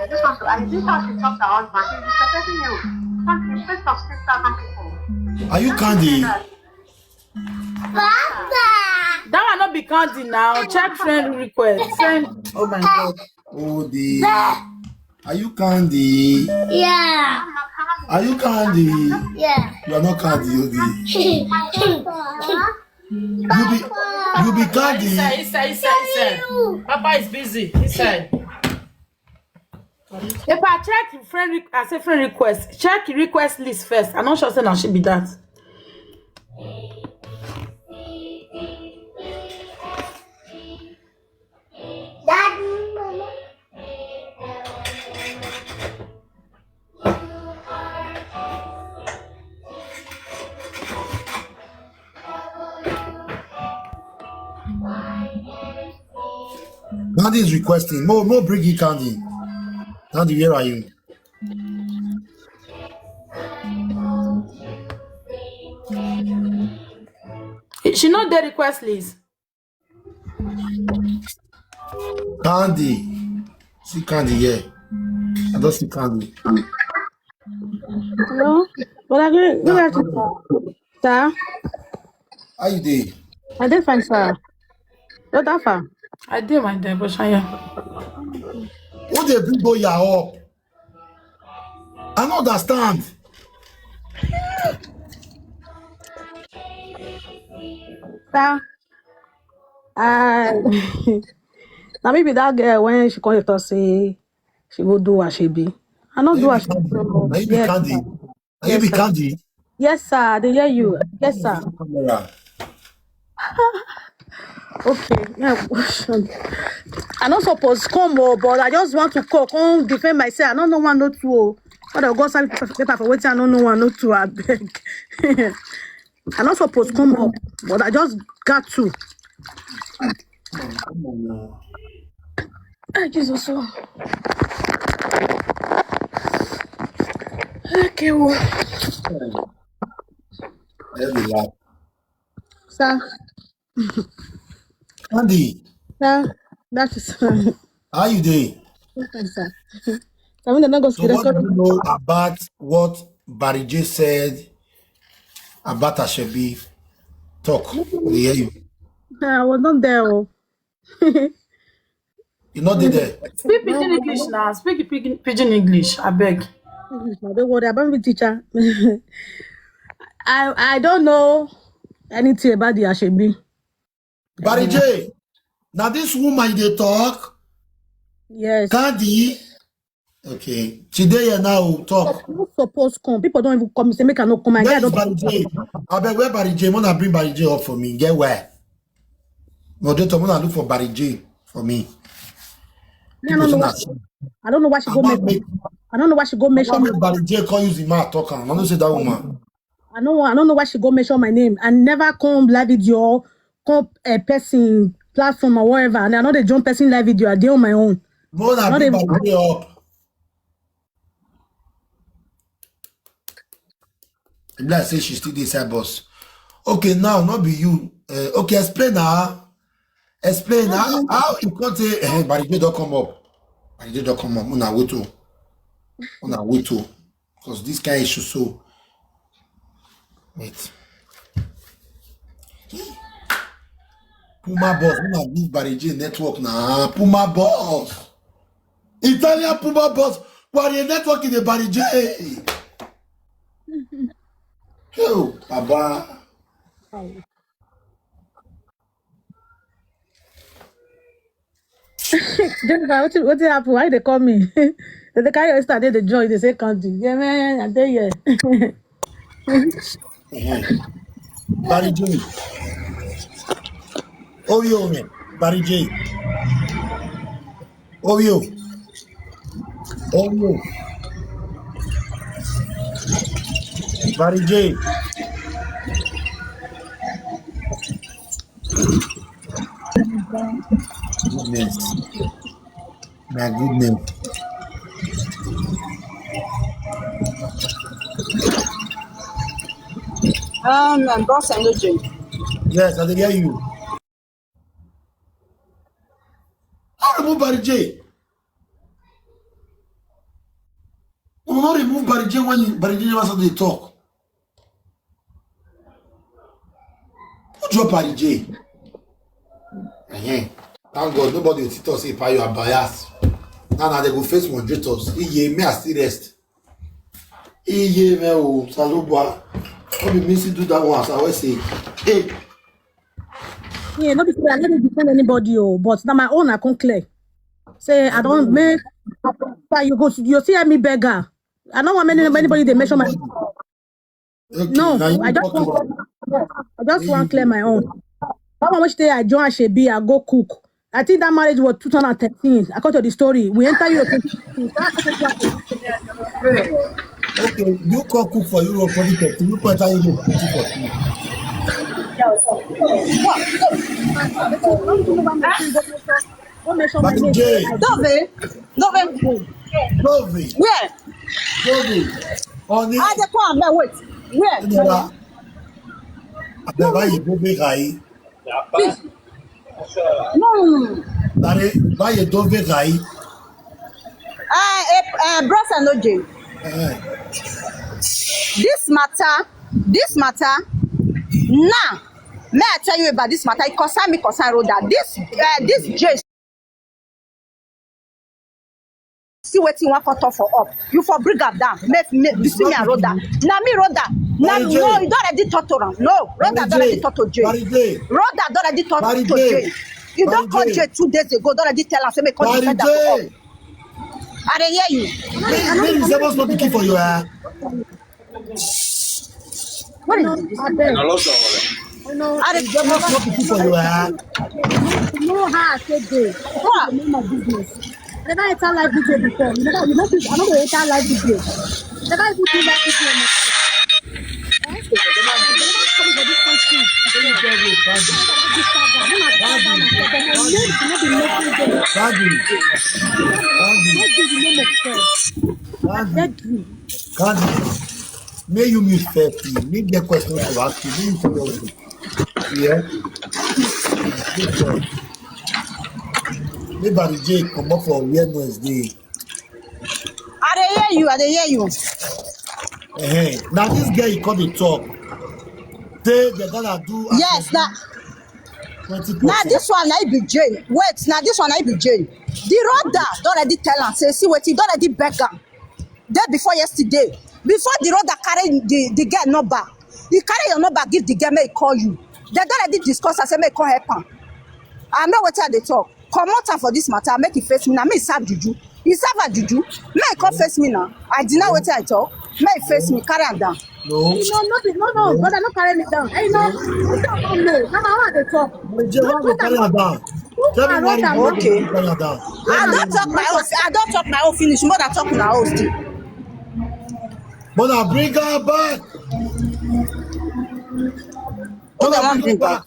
I just want to, I see how she talks her husband. She's disrespecting you. Can't you please stop sister people? Are you Candy? That one no be Candy now. Check friend request. Friend. Oh my God. Oh, the. Are you Candy? Yeah. Are you Candy? Yeah. You are not Candy, Obi. You be, you be Candy. Inside, inside, inside, inside. Papa is busy. Inside. Epa, check friend. Re- I say friend request. Check request list first. I'm not sure say na she be that. Daddy, mama. Candy is requesting. Mo, Mo, bring it, Candy. Candy, where are you? She no dey request list. Candy. See Candy here. I don't see Candy. Hello? But I go go back to sir. How you dey? I dey fine, sir. What that far? I dey my dear, but Shaya. What they bring go ya up? I don't understand. Sir. Uh, now maybe that girl when she come to talk say she go do what she be. I not do what she be. Now you be Yes, Candy. sir. Now you be Candy. Yes, sir. They hear you. Yes, sir. Camera. Okay. Yeah. I not supposed to come, oh, but I just want to call, come defend myself. I don't know one, no two. Oh. Father God, send paper for waiting. I don't know one, no two. I beg. I not supposed to come up, but I just got to. Come on, come on now. Ah, Jesus. Oh. Okay, well, Let me laugh. sir. Candy, Sir, that is how you dey? okay, sir. I mean, they're not going So to what do record. You know about what Barry J said about Asebi. Talk. We dey hear you. I was not there. Oh. You not dey there. Speak pidgin English now. Speak pidgin, pidgin English, I beg. English, no, don't worry about me, teacher. I I don't know anything about the Asebi. Barry J, now this woman dey talk. Yes. Candy. Okay. She dey here now. Talk. Who suppose come? People don't even come. Say make I no come. I Where get is don't. Barry J? I beg, where Barry J? Wanna bring Barry J up for me? Get where? Moderator, wanna look for Barry J for me. Me, I don't know. Why, I don't know why she go make. I don't know why she go mention. Make Barry J call you the man talk am. I don't say that woman. I know. I don't know why she go mention my name. I never come live video, come a person platform or whatever, and I know they jump person live video. I dey on my own. Mona, Not bring even- Barry J up. E be like say she still dey inside bus. Okay, now not be you. Uh, okay, explain now. Explain how how you come say eh, Barry J don come up. Barry J don come up. Una wait o. Una wait o. Because this kind issue so. Wait. Puma boss, una give Barry J network na Puma boss. Italian Puma boss, Barry network in the Barry J. Oh, Baba. Jennifer, what what happen? Why they call me? They carry your sister. They the joy. They say country. Yeah, man. I tell you. Barry J. Oyo, man. Barry J. Oyo. Oyo. Barry J. Goodness. My goodness. Um, um, boss, I know Jane. Yes, I dey hear you. How remove Barry J? We will not remove Barry J when you, Barry J never start to talk. Who drop Barry J? Uh-huh. Thank God nobody will tell us if you are biased. Now, now they go face moderators. Iye, me I still rest. Iye, me o, Salobua. What be me see do that one? So I always say, hey, Yeah, not because I never defend anybody, oh, but now my own I can't clear. Say I don't make. But you go, you see me beggar. I don't want many anybody they mention my. Okay, No, now you I just talk want, about I just want clear my own. That one which day I join Asebi, I go cook. I think that marriage was two thousand thirteen. According to the story, we enter you. Okay, you come cook for Europe twenty thirteen. You come tell you go cook for me. Don't mention my name. J. Dove, Dove, Dove. where? Dove. Honey. I dey come, but wait. Where? Nora. Abeg, why you Dove guy? No. Dare, why you Dove guy? Uh, uh, uh, Bros and O J. Eh, This matter, this matter, now, may I tell you about this matter? It concern me, concern Rhoda. This, uh, this J. See wetin wan come talk for up. You for bring am down. Make, make between me and Rhoda. Na me Rhoda. Na Hey, me. Jay. No, you don already talk to am. No, Rhoda don already talk to Jay. Barry J. Rhoda don already talk Barry to J. Jay. You don Barry call J. Jay two days ago. Don already tell am say make come Barry defend am for up. J. I dey hear you. Make, make the seven small pikin for you, eh? What is this? Abeg. I dey Seven small pikin for you, eh? You know how I take dey. What? You know my business. I never enter live video before. You never, you know, I don't go enter live video. Never even do live video. Daddy, daddy, daddy, daddy, daddy. May you mute first, please. Make the question to ask you. May you tell us. Yeah. Good job. Make Barry J come up for where noise dey. I dey hear you. I dey hear you. Eh, now this girl you call the talk. Say they gonna do Yes, now twenty now percent. This one I be Jane. Wait, now this one I be Jane. The road that don already tell am say see wetin don already beg am. Day before yesterday, before the road that carry the the girl number, he carry your number give the girl make he call you. They don already discuss am say make he come help am. I know wetin I dey talk. Comot am for this matter, make he face me. Na me serve juju. He serve her juju. Make he come face me now. I deny wetin I talk. Make he face me, carry am down. No. No, no, be- no, no, brother, no carry me down. Hey, no, no, no, no, no, no, I want to talk. Jay, why go carry am down? Tell me why you Okay. go carry am down. I don talk my own. I don talk my own finish. More than talk my own still. But I bring her back. But I bring her back.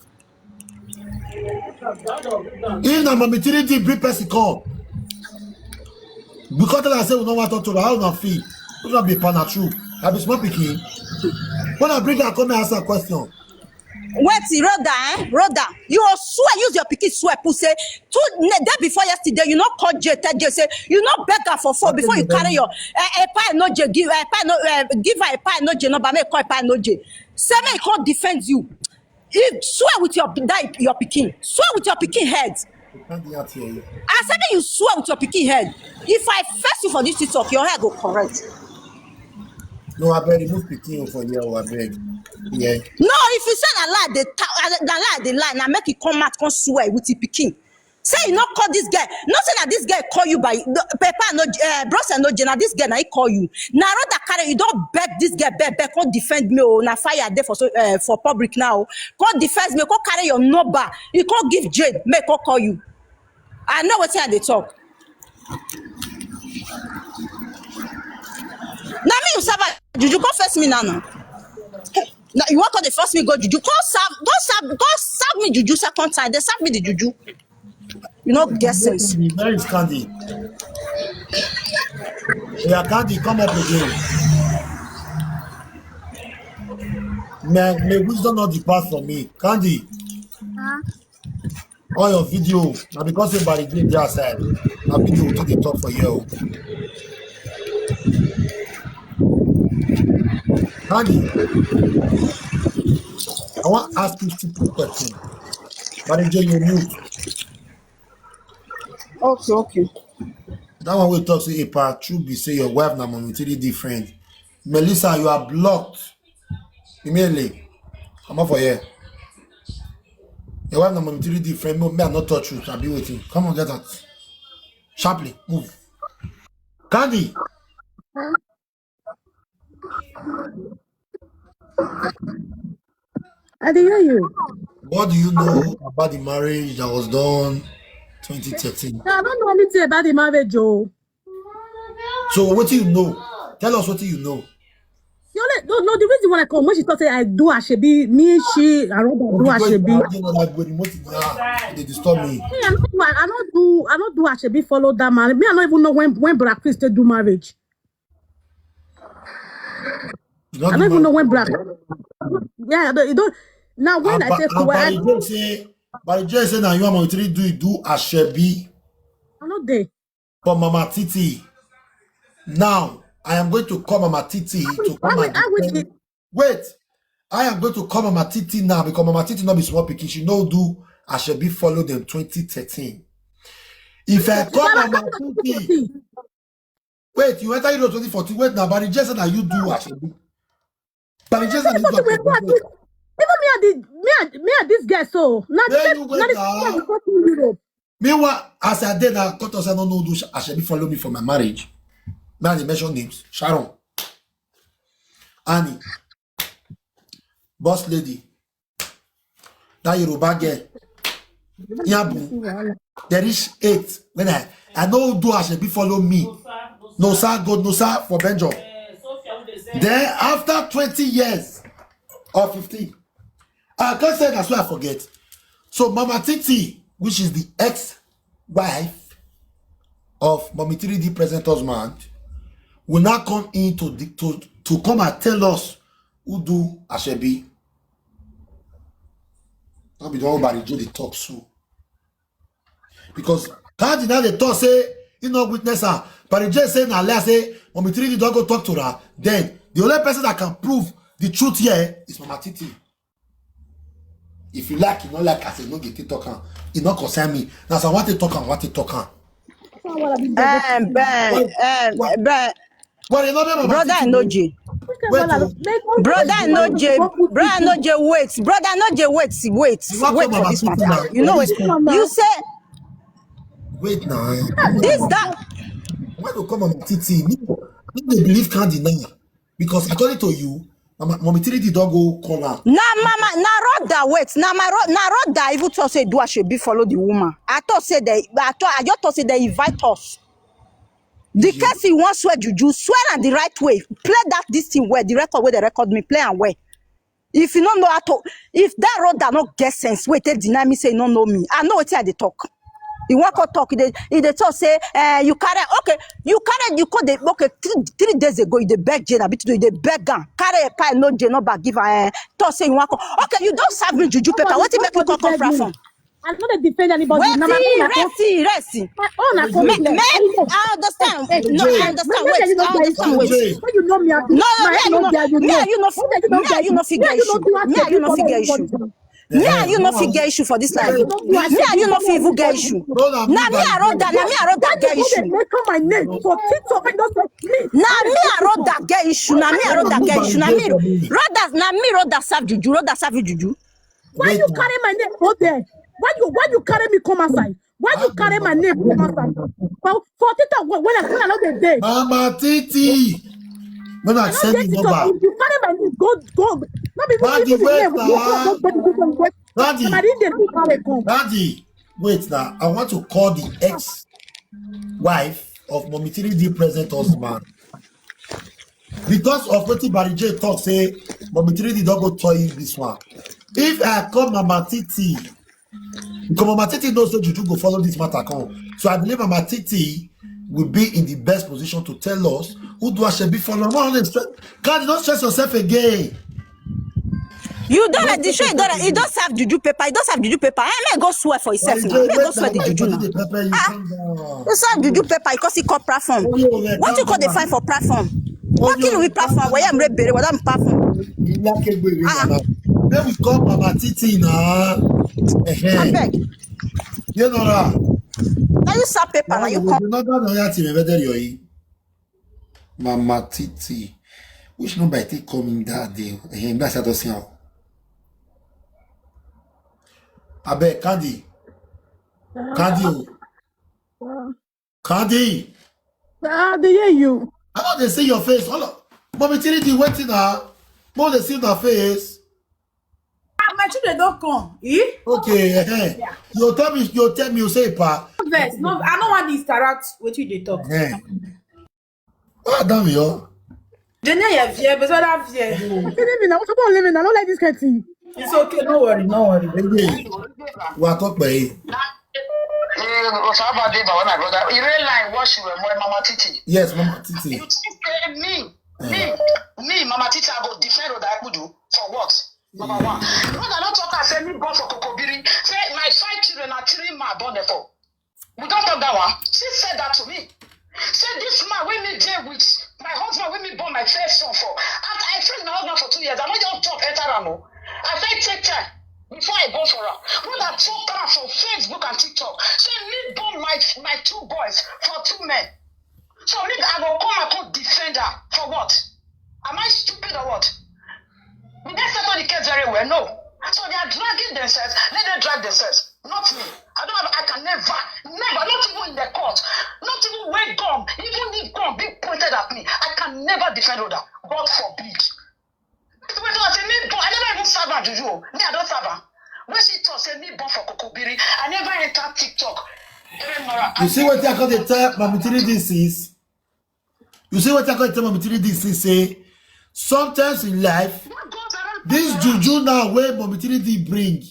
If na mommy three D bring person come, because I say we no want to talk to her, how una feel? We no be pana true. I be small pikin. When I bring her come and ask her question, Wait, Rhoda, eh? Rhoda, you go swear, use your pikin swear, put say two ne- day before yesterday, you no call Jay, tell Jay say you no beg her for phone before you carry your uh, a pie no Jay give a pie no uh, give her a pie no Jay number make call a pie no Jay. Say make he come defend you. He swear with your that your pikin, swear with your pikin head. you can't do that here. I say make you swear with your pikin head. If I face you for this TikTok, your head go correct. No, I beg remove pikin for here. Oh, I beg. Yeah. No, if you say na lie, they ta- uh, na lie, they lie. Now make you come out, come swear with the pikin. Say you not call this guy. Not say that this guy call you by the paper no uh, bros and no Jay. Now this guy now he call you. Now that carry you don't beg this guy, beg, beg, come defend me. Oh, now fire there for so uh, for public now. Come defend me. Come carry your number. You come give Jade. Make come call you. I know what I dey talk. Now me you serve juju come face me now now. Now you want to the first me go juju come serve go serve go serve me juju second time they serve me the juju. You know get sense. Where is Candy? Yeah, Candy, come up again. May, may wisdom not depart from me. Candy, all your video, na because say Barry Jane dey outside, na video we take dey talk for here. Oh. Candy, I wan ask you simple question. Barry Jane, you mute. Okay, okay. That one we talk say, Epa, true be say your wife na momentarily different. Melissa, you are blocked. Immediately. Come up for here. Your wife na momentarily different. No, me, I not touch you. I be waiting. Come on, get out. Sharply, move. Candy. I dey hear you. What do you know about the marriage that was done twenty thirteen? I don't know anything about the marriage, oh. So what do you know? Tell us what you know. You only, no, no, the reason why I come, when she talk say I do Ashebi, me, she, I don't do Because Ashebi. I didn't know that when you want to, ah, they disturb me. Me, I don't, I don't do, I don't do Ashebi follow that man. Me, I don't even know when when Brad Chris they do marriage. You don't I do don't even know marriage. when Brad. Yeah, I don't, you don't. Now when I Ba- take ah, where I, Barry Jane say, Barry Jane say now you are going to do Ashebi I not there. for Mama Titi. Now I am going to call Mama Titi to I come will, and I will, defend. Wait, I am going to call Mama Titi now because Mama Titi not be small pikin. She no do Ashebi follow them twenty thirteen. If I call Mama Titi, wait, you enter Euro twenty fourteen. Wait now, Barry Jane say now you do Ashebi. Barry Jane say now you do But wait, what? Ashebi. Even me and the me and me and this girl so. Now There the you now the go, girl we go to Europe. Meanwhile, as I did now, cut us, I don't know do Ashebi follow me for my marriage. Now they mention names. Sharon, Annie, boss lady, that Yoruba girl, Yabu. There is eight. When I I know do Ashebi follow me. No sir, God, no sir for Benjo. Then after twenty years or fifteen, I can't say that's why I forget. So Mama Titi, which is the ex-wife of Mommy three D present husband, will now come in to the, to to come and tell us who do Ashebi. Not be the one Barry Jane dey talk so. Because Candy now they talk say he no witness her. Barry Jane say na lie say Mommy three D don't go talk to her. Then the only person that can prove the truth here is Mama Titi. If you like, you no like, I say no get to talk am. It no concern me. That's I want to talk am, want to talk am. Eh, Ben, eh, Ben, But you know, Mama brother Titi, Enoje. Wait, oh, Brother Enoje, brother Enoje, wait. Brother Enoje, wait, wait, You want wait to for Mama this Titi matter. now. You know what? You say, Wait now. this, that, Why you come Mama Titi? Me, me dey believe Candy now. Because according to you, Mama, Mommy Titi don go call her. na mama, na Rhoda, wait, na my Rhoda, na Rhoda even thought say do I should be follow the woman. I thought say they, I thought, I just thought say they invite us. The case you want swear juju, swear am the right way. Play that this thing well, the record where they record me, play am well. If you no know how to, if that Rhoda no get sense, wait, they deny me say you no know me. I know what I dey talk. You want to talk, they, they talk say, eh, you carry, okay, you carry, you call the, okay, three, three days ago, you dey beg Jane, abi today you dey beg am. Carry a pie, no Jane, no bag, give her, eh, talk say you want to, okay, you don't serve me juju paper. What you make you come, come from? I no dey defend anybody. Wait, Na my own I come. rest, rest. My own I come. Me, There. me, I understand. No, I understand. Wait, I understand. Wait. When you know me, I No, my me, head you no know, dey. me, you know, me, you know, fit get issue. Me, you know, fit get issue. Me, you know, fit get issue. Me, you know, fit get issue for this life. Me, you know, fit even get issue. Me, you know, fit even get issue. Na me, I wrote that get issue. Make my name for TikTok. I don't say me. Na me, I wrote that get issue. Na me, I wrote that get issue. Na me, Rhoda, na me, Rhoda serve juju. Rhoda serve juju. Why you carry my name go there? Why you why you carry me come outside? Why you carry my name come outside? Well, for TikTok when when I when I no dey there. Mama Titi. When I I no send dey you TikTok. number. If you carry my name, go go. Not be Daddy, people wait dey now. Go go go go. Daddy, Somebody dey do carry come. Daddy, wait now. I want to call the ex-wife of Mommy Titi present husband. Because of what Barry J talk say, Mommy Titi don go tell you this one. If I call Mama Titi, because Mama Titi knows that Juju go follow this matter come. So I believe Mama Titi will be in the best position to tell us who do I should be following. Why don't stress? Can't you don't stress yourself again? You don't like the show. You don't. You don't serve juju paper. You don't serve juju paper. Eh, may go swear for yourself now. May go swear the juju now. You serve juju paper because he call platform. What you call the fight for platform? What kill we platform? Where I'm red bere? What I'm platform? Ilakegbe. Then we call Mama Titi now. I beg. You know that. Now you serve paper. Now you call. Another thing, Mama Titi. Which number I take coming that day? Eh, that's what I say. I beg, Candy. Candy. Oh. Candy. Ah, they hear you. I know they see your face. All of, Mommy Titi, waiting now. More they see the face. Ah, my children don't come. Eh? Okay, eh, eh. You tell me, you tell me, you say, pa. Vex, no, I don't want to interact with you. They talk. Eh. Ah, damn you. They know you have fear, but I have fear. Leave me now. What about leave me now? I don't like this kind of thing. It's okay, no worry, no worry. Baby, we are talking about it. Eh, Osaba dey my brother. In real life, what she were more Mama Titi. Yes, Mama Titi. You think say me, me, me, Mama Titi, I go defend Rhoda Ekbudu for what? Number one. Rhoda no talk and say me born for Kokobiri. Say my five children are three ma born there for. We don't talk that one. She said that to me. Say this man when me dey with my husband when me born my first son for. And I train my husband for two years. I no just jump enter am o. I say take time before I go for am. Rhoda talk am for Facebook and TikTok. Say me born my my two boys for two men. So me I go come and come defend her for what? Am I stupid or what? Did they settle the case very well? No. So they are dragging themselves. Let them drag themselves. Not me. I don't have. I can never, never. Not even in the court. Not even when gun, even if gun be pointed at me, I can never defend Rhoda. God forbid. Wait, wait, I say me born. I never even serve her juju. Me, I don't serve her. When she talk, say me born for Kokobiri. I never enter TikTok. Even Nora, You see what I call the tell Mommy Titi this is? You see what I call the tell Mommy Titi this is? Say, sometimes in life, what goes around this juju now where Mommy Titi bring.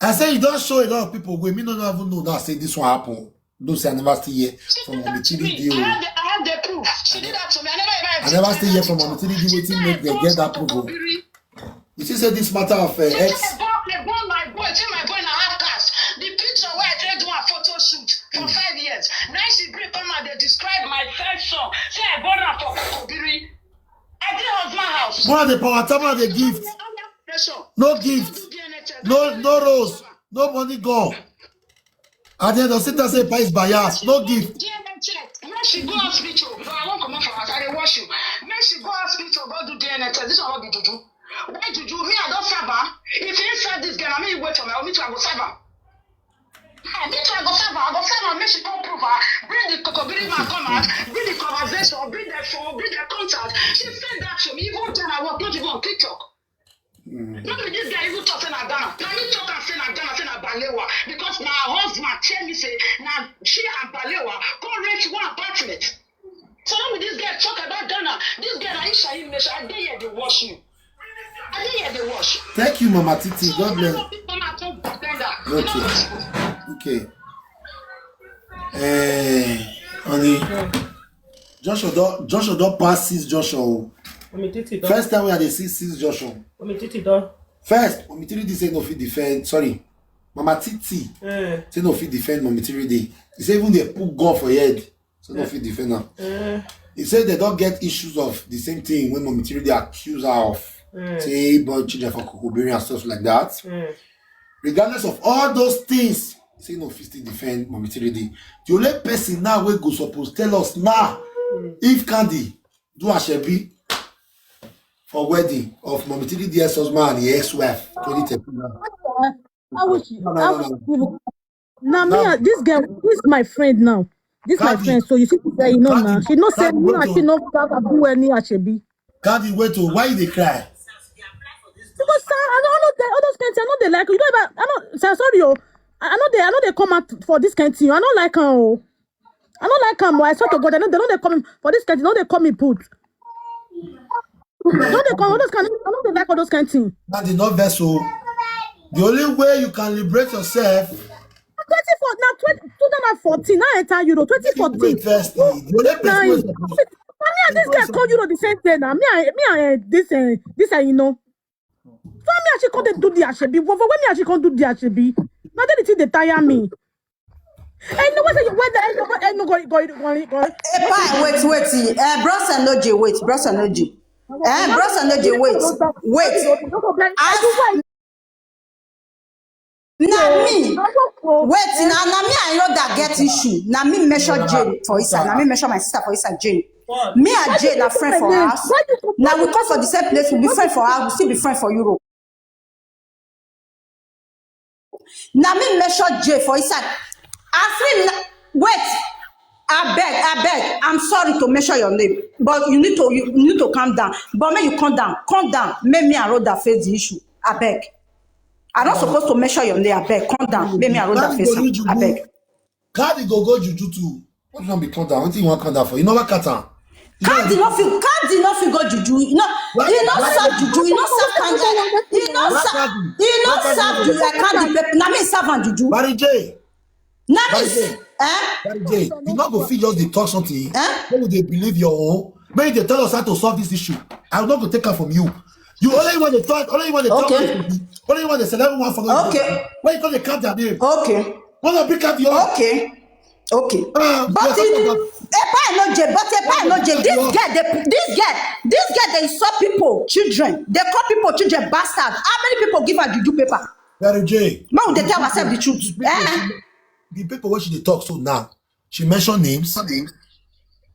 I say you don't show a lot of people wey me no even know now say this one happen. Don't say I never still hear She from did Mommy that to me. Titi. I have the, I have the proof. She did that to me. I never even I never still hear from Mommy Titi wetin make dem get that proof. You see say this matter of uh, ex. I born, I born my boy, take my boy in a half cast. The picture where I take do a photo shoot for five years. Now she bring come and they describe my first son. Say I born am for Kokobiri. I dey husband house. One of the power tama the gift. No gift. No, no rose, no money gone. At the end of Satan say, "Papa is biased, no gift." D N A test. Make she go hospital. But I won't come out for house. I dey watch you. Make she go hospital. Go do D N A test. This one no be juju. Why juju? Me, I don serve am. If he serve this girl, I mean, you wait for me. Me too, I go serve am. Ah, me too, I go serve am. I go serve am. Make she come prove her. Bring the kokobiri man come out. Bring the conversation. Bring the phone. Bring the contact. She send that to me. Even then, I was not even on TikTok. No be this guy even talk say na Ghana. Na me talk am say na Ghana, say na Balewa. Because my husband tell me say na she and Balewa go rent one apartment. So no be this guy talk about Ghana. This guy na Isha Imesha. I dey here dey watch you. I dey here dey watch. Thank you, Mama Titi. God bless. People na come defend her. You know Okay. what? Okay. Eh, honey, Joshua don Joshua don pass six Joshua. O. Mommy Titi don. First time wey I dey see six Joshua. Mommy Titi don. First, Mommy Titi say no fit defend. Sorry, Mama Titi Eh, say no fit defend Mommy Titi. He say even dey put gun for head, so no fit defend am. eh, He say they don get issues of the same thing when Mommy Titi dey accuse her of eh, say born children for Kokobiri and stuff like that. eh. Regardless of all those things, he say no fit still defend Mommy Titi. The only person now wey go suppose tell us now if Candy do Ashebi for wedding of Mommy Titi ex-husband and his ex-wife twenty thirteen now. How would she? No, no, How no, would no. she even? Now me, Now- uh, this girl, this my friend now. This my Candy. Friend. So you see, say you know Candy. Now she no say Candy, me wait and o. She no have do any Ashebi. Candy, wait o. Why you dey cry? Because sir, I don't know the, all those kind things. I know they like you. Know about, I know. Sir, sorry, oh. I I know they. I know they come out for this kind thing. I don't like her. Oh. I don't like her. Oh. I swear to God, I know they don't they come in for this kind thing. No, they come in put. No, they come. All those kind. I know they like all those kind thing. Candy, no vex o. The only way you can liberate yourself Twenty four now, twenty, two thousand fourteen. Now enter Europe. Twenty fourteen. Wait first. The only person Now, wey me and this guy come Europe the same day now. Me and me and uh, this uh, this uh, you know. For me, I should come dey do the Ashebi. For, for when me, I should come do the Ashebi. Now then, the thing they tire me. I know what you whether I know what I know go go go go. Epa, wait, wait. Uh, Bros Anoji, wait. Bros Anoji. Eh, Bros Anoji, wait. Wait. As na me. Wait, na na me and Rhoda get issue. Na me measure Jane for inside. Na me measure my sister for inside Jane. Me and Jane are friend for house. Now we come for the same place. We be friend for house. We still be friend for Europe. Na me measure Jane for inside. As me na, wait. Abeg, abeg. I'm sorry to measure your name, but you need to you need to calm down. But make you calm down, calm down. Make me and Rhoda face the issue. Abeg. I don't supposed to measure your name. Abeg, calm down. Make me and Rhoda face am. Abeg. Candy go go juju too. What you want be calm down? What you want calm down for? You never cut am. Candy no fit, Candy no fit go juju. You know, he no serve juju. He no serve Candy. He no serve. He no serve juju. I Candy pep. Na me serve am juju. Barry J. Na me. Barry J. Eh? Barry J. You not go fit just dey talk something. Eh? When they believe your own, when they tell us how to solve this issue, I will not go take am from you. You only want to talk. Only want to talk. Okay. Only want to select one for Okay. When you call the count their name. Okay. When I pick up your Okay. Okay. Uh, But yeah, in talk about- Epa Enoje, but Epa Enoje, this girl, dey, this girl, this girl, they insult people, children. They call people children bastards. How many people give her juju paper? Barry J. No, they tell herself the truth. Eh? The people wey she dey talk so now, she mention names.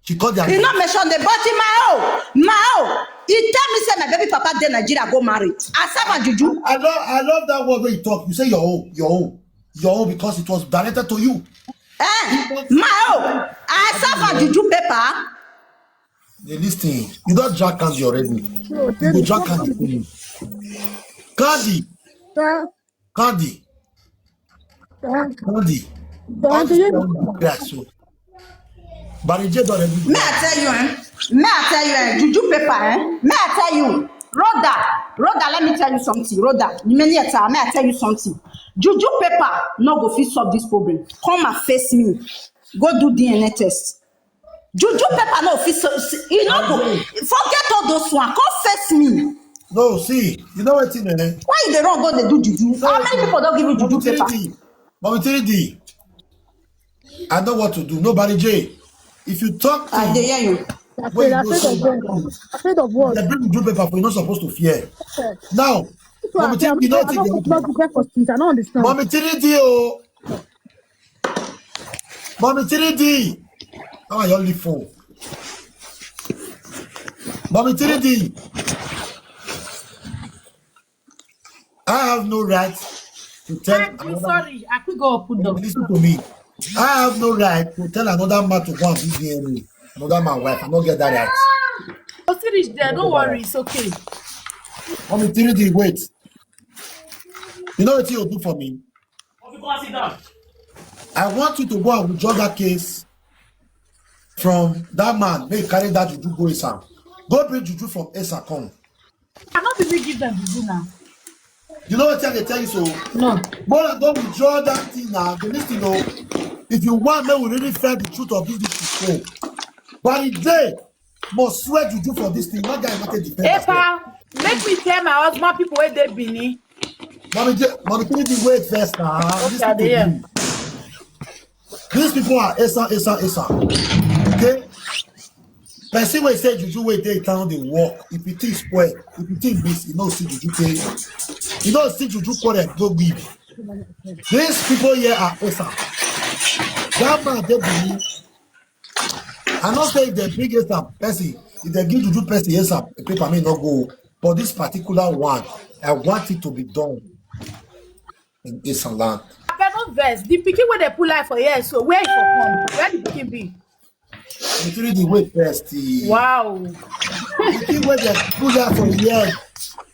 She call their He name. Not mention the but in my own, my own. He tell me say my baby papa dey Nigeria go marry. I serve am juju. I love, I love that word when you talk. You say your own, your own, your own because it was directed to you. Eh, my own. I serve am juju paper. They listen. You don't drag Candy already. You go drag Candy for me. Candy, Candy, Candy. Don't you? Yeah, so. Barry J don already. May I tell you, eh? May I tell you, eh? Juju paper, eh? May I tell you, Rhoda, Rhoda, let me tell you something, Rhoda. Many a time, may I tell you something? Juju paper no go fit solve this problem. Come and face me. Go do D N A test. Juju paper no fit so. You no go forget all those one. Come face me. No, see, you know what thing, eh? Why you dey run go dey do juju? How many people don give you juju paper? Mommy three D. I know what to do. Nobody, J. If you talk, I dey hear you. Afraid, afraid of what? Afraid of what? They bring juju paper for you, not supposed to fear. Now, Mommy, I think you don't think they happen. Mommy, three D, oh. Mommy, three D. How are you only four? Mommy, three D. I have no right to tell. Thank you, another sorry. I could go open door. Listen to me. I have no right to tell another man to go and be D N A. Another man wife. I don't get that right. Oh, see reach there. Don't worry. It's okay. Mommy, three D, wait. You know what you do for me? Obi, go and sit down. I want you to go and withdraw that case from that man. Make he carry that juju go Esan. Go bring juju from Esan come. I no be me give them juju now. You know what I dey tell you so? No. Go and go withdraw that thing now. The next thing, oh, if you want, make we really find the truth of this issue. So, but the day must swear juju for this thing. That guy not a defender. Epa, make me tell my husband people where they Benin. Mommy, J- Mommy, can you wait first now? Okay, listen I to dey hear. Me. These people are Esan, Esan, Esan. Okay? Person wey say juju wey dey town dey work. If you think spoil, if you think this, you know see juju pay. You know see juju quarrel go give. These people here are Esan. That man dey Benin. I know say if they bring Esan person, if they give juju person Esan, the paper may not go. But this particular one, I want it to be done in Esan land. Abeg no vex. The pikin wey dey put life for here, so where e for come? Where the pikin be? Literally the way first. Wow. The thing wey dey put life for here,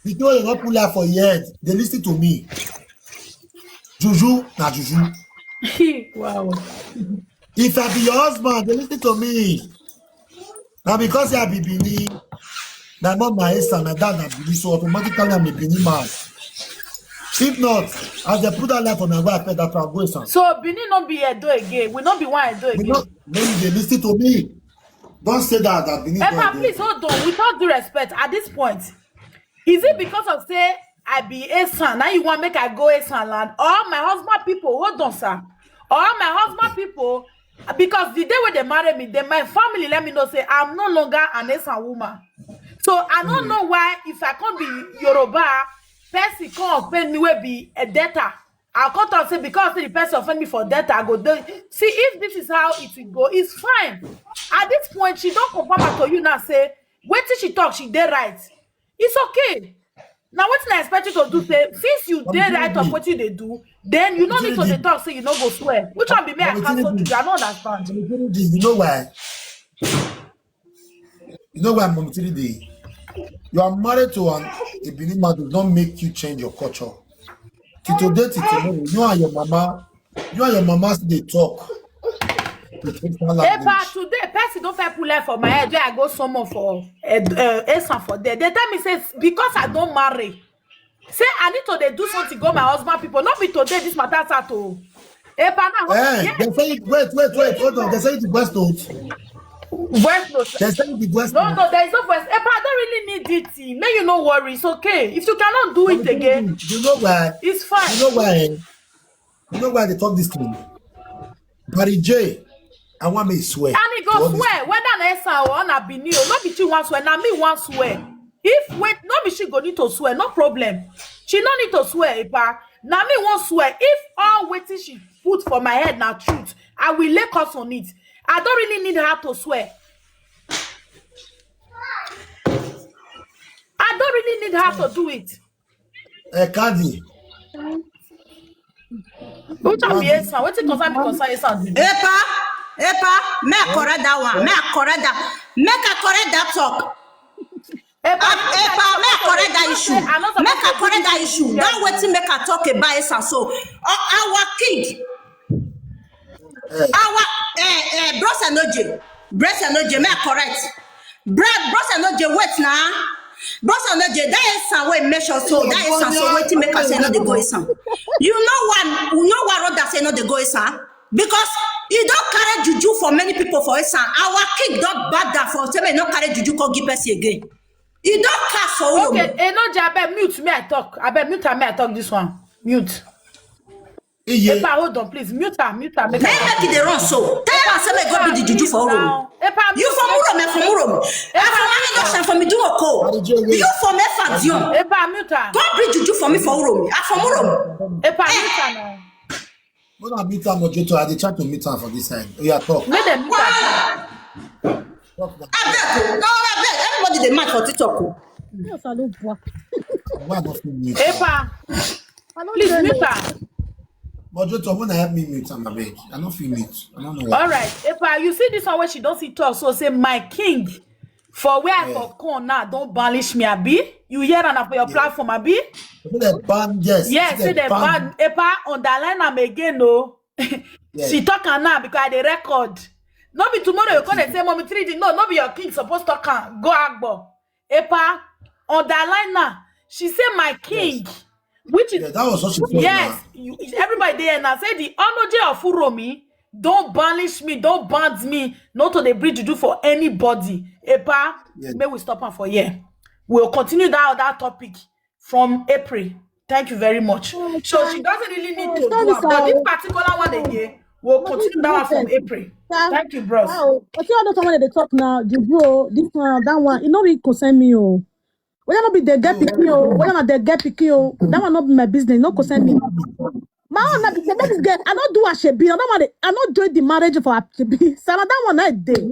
the thing wey dey not put life for here, they listen to me. Juju na juju. Wow. If I be your husband, they listen to me. Now because I be Benin, my mom na Esan, my dad na Benin, so automatically I'm a Benin man. If not, as they put that life for my wife, that I'll go Esan. So Benin no be Edo again. We no be one Edo again. No, no, they listen to me. Don't say that, that Benin Epa, don't do please it. Hold on. With all due respect, at this point, is it because of say I be Esan, now you want make I go Esan land? Or my husband people, hold on, sir. Or my husband people, because the day when they marry me, then my family let me know say I'm no longer an Esan woman. So I don't know why if I can't be Yoruba, person can't offend me will be a debtor. I can't talk say because the person offend me for debt, I go do. See if this is how it will go, it's fine. At this point, she don't confirm her to you now say, wait till she talk, she dey right. It's okay. Now what I expect you to do say, since you dey right of what you dey do, then you no need to dey talk say you no go swear. Which one be me I cancel juju? I don't understand. You know why? You know why, Mommy Three D? You are married to an a Benin man does not make you change your culture. Till today, till tomorrow, you and your mama, you and your mama still dey talk. With Esan language. Epa, today, person don't fair pull life for my head. Where I go summon for uh, uh, Esan for there. They tell me say because I don't marry. Say I need to dey do something go my husband people. Not be today this matter start to. Epa now. Eh, they say it, wait, wait, wait, hold on. They say it the voice note. Voice note. They say it the voice No, note. No, there is no voice. Epa, I don't really need it. May you no worry. It's okay. If you cannot do it again, You know why? It's fine. You know why? You know why they talk this thing? Barry J, I want me swear. And he go swear whether na Esan or na Benin o. No be she wan swear, na me wan swear. If wait, no be she go need to swear, no problem. She no need to swear, Epa. Na me wan swear. If all wetin she put for my head na truth, I will lay curse on it. I don't really need her to swear. I don't really need her to do it. Eh, Candy. Which one be Esan? Wetin concern me concern Esan? Epa, Epa, make I correct that one. Make I correct that. Make I correct that talk. Epa, Ah, Epa, make I correct that issue. Make I correct that issue. That wetin make I talk about Esan. So, uh, our king, our eh, eh, Bros Enoje, Bros Enoje, make I correct. Bra, Bros Enoje, wait now. Bros Enoje, that Esan wey make sure so, that Esan so wetin make I say no dey go Esan. You know why? You know why Rhoda say no dey go Esan? Because he don't carry juju for many people for Esan. Our king don't bad that for say make no carry juju come give person again. He don't cast for Uyo. Okay, Enoje, abeg mute me I talk. Abeg mute me I talk this one. Mute. Iye. Epa, hold on, please. Mute her, mute her. Make Then make it the run so. Tell am say make go be the juju for Uromi. Epa, You mute for her. Uromi, for Uromi. I for Mami Doshan for Miduro Co. Marijay, wait. You for me for Dion. Epa, mute her. Go bring juju for me for Uromi. I for Uromi. Epa, mute her now. When I meet her, Mojoto, I dey try to meet her for this side. Oh, yeah, talk. Make them mute her. Talk now. Abeg o, no, abeg. Everybody dey mad for TikTok o. Yes, I don't work. Why I not feel mute? Epa, I don't please join mute it. her. Mojoto, when I help me mute, I'm abeg. I don't feel mute. I don't know why. All right, Epa, you see this one where she don't see talk. So say, "My king, for where I Yeah. for come now, don't banish me, Abi." You hear and for your platform, Abi? Say they ban, yes. Yes, say they ban. Epa, underline am again, no. Yes. She talk am now because I dey record. No be tomorrow you come and say, "Mommy three D." No, no be your king supposed to come. Go Agbo. Epa, underline now. She say, "My king," which is Yeah, that was what she said. Yes, Now. you, everybody there now say the energy of Uromi, don't banish me, don't ban me, not to the bridge do for anybody. Epa, Yes. may we stop her for here. We'll continue that other topic from April. Thank you very much. So she doesn't really need to Sorry, do it, but this sir. particular one again, we'll continue that one from April. Sir. Thank you, bros. Wow. But you all know someone dey talk now. The bro, this one, that one. It no really concern me, oh. Whether not be the get pikin, oh, whether not the get pikin, oh, that one not be my business. No concern me. My own not be say, "Let this girl." I don't do Asoebi. I don't want it. I not join the marriage for Asoebi. So na that one I dey.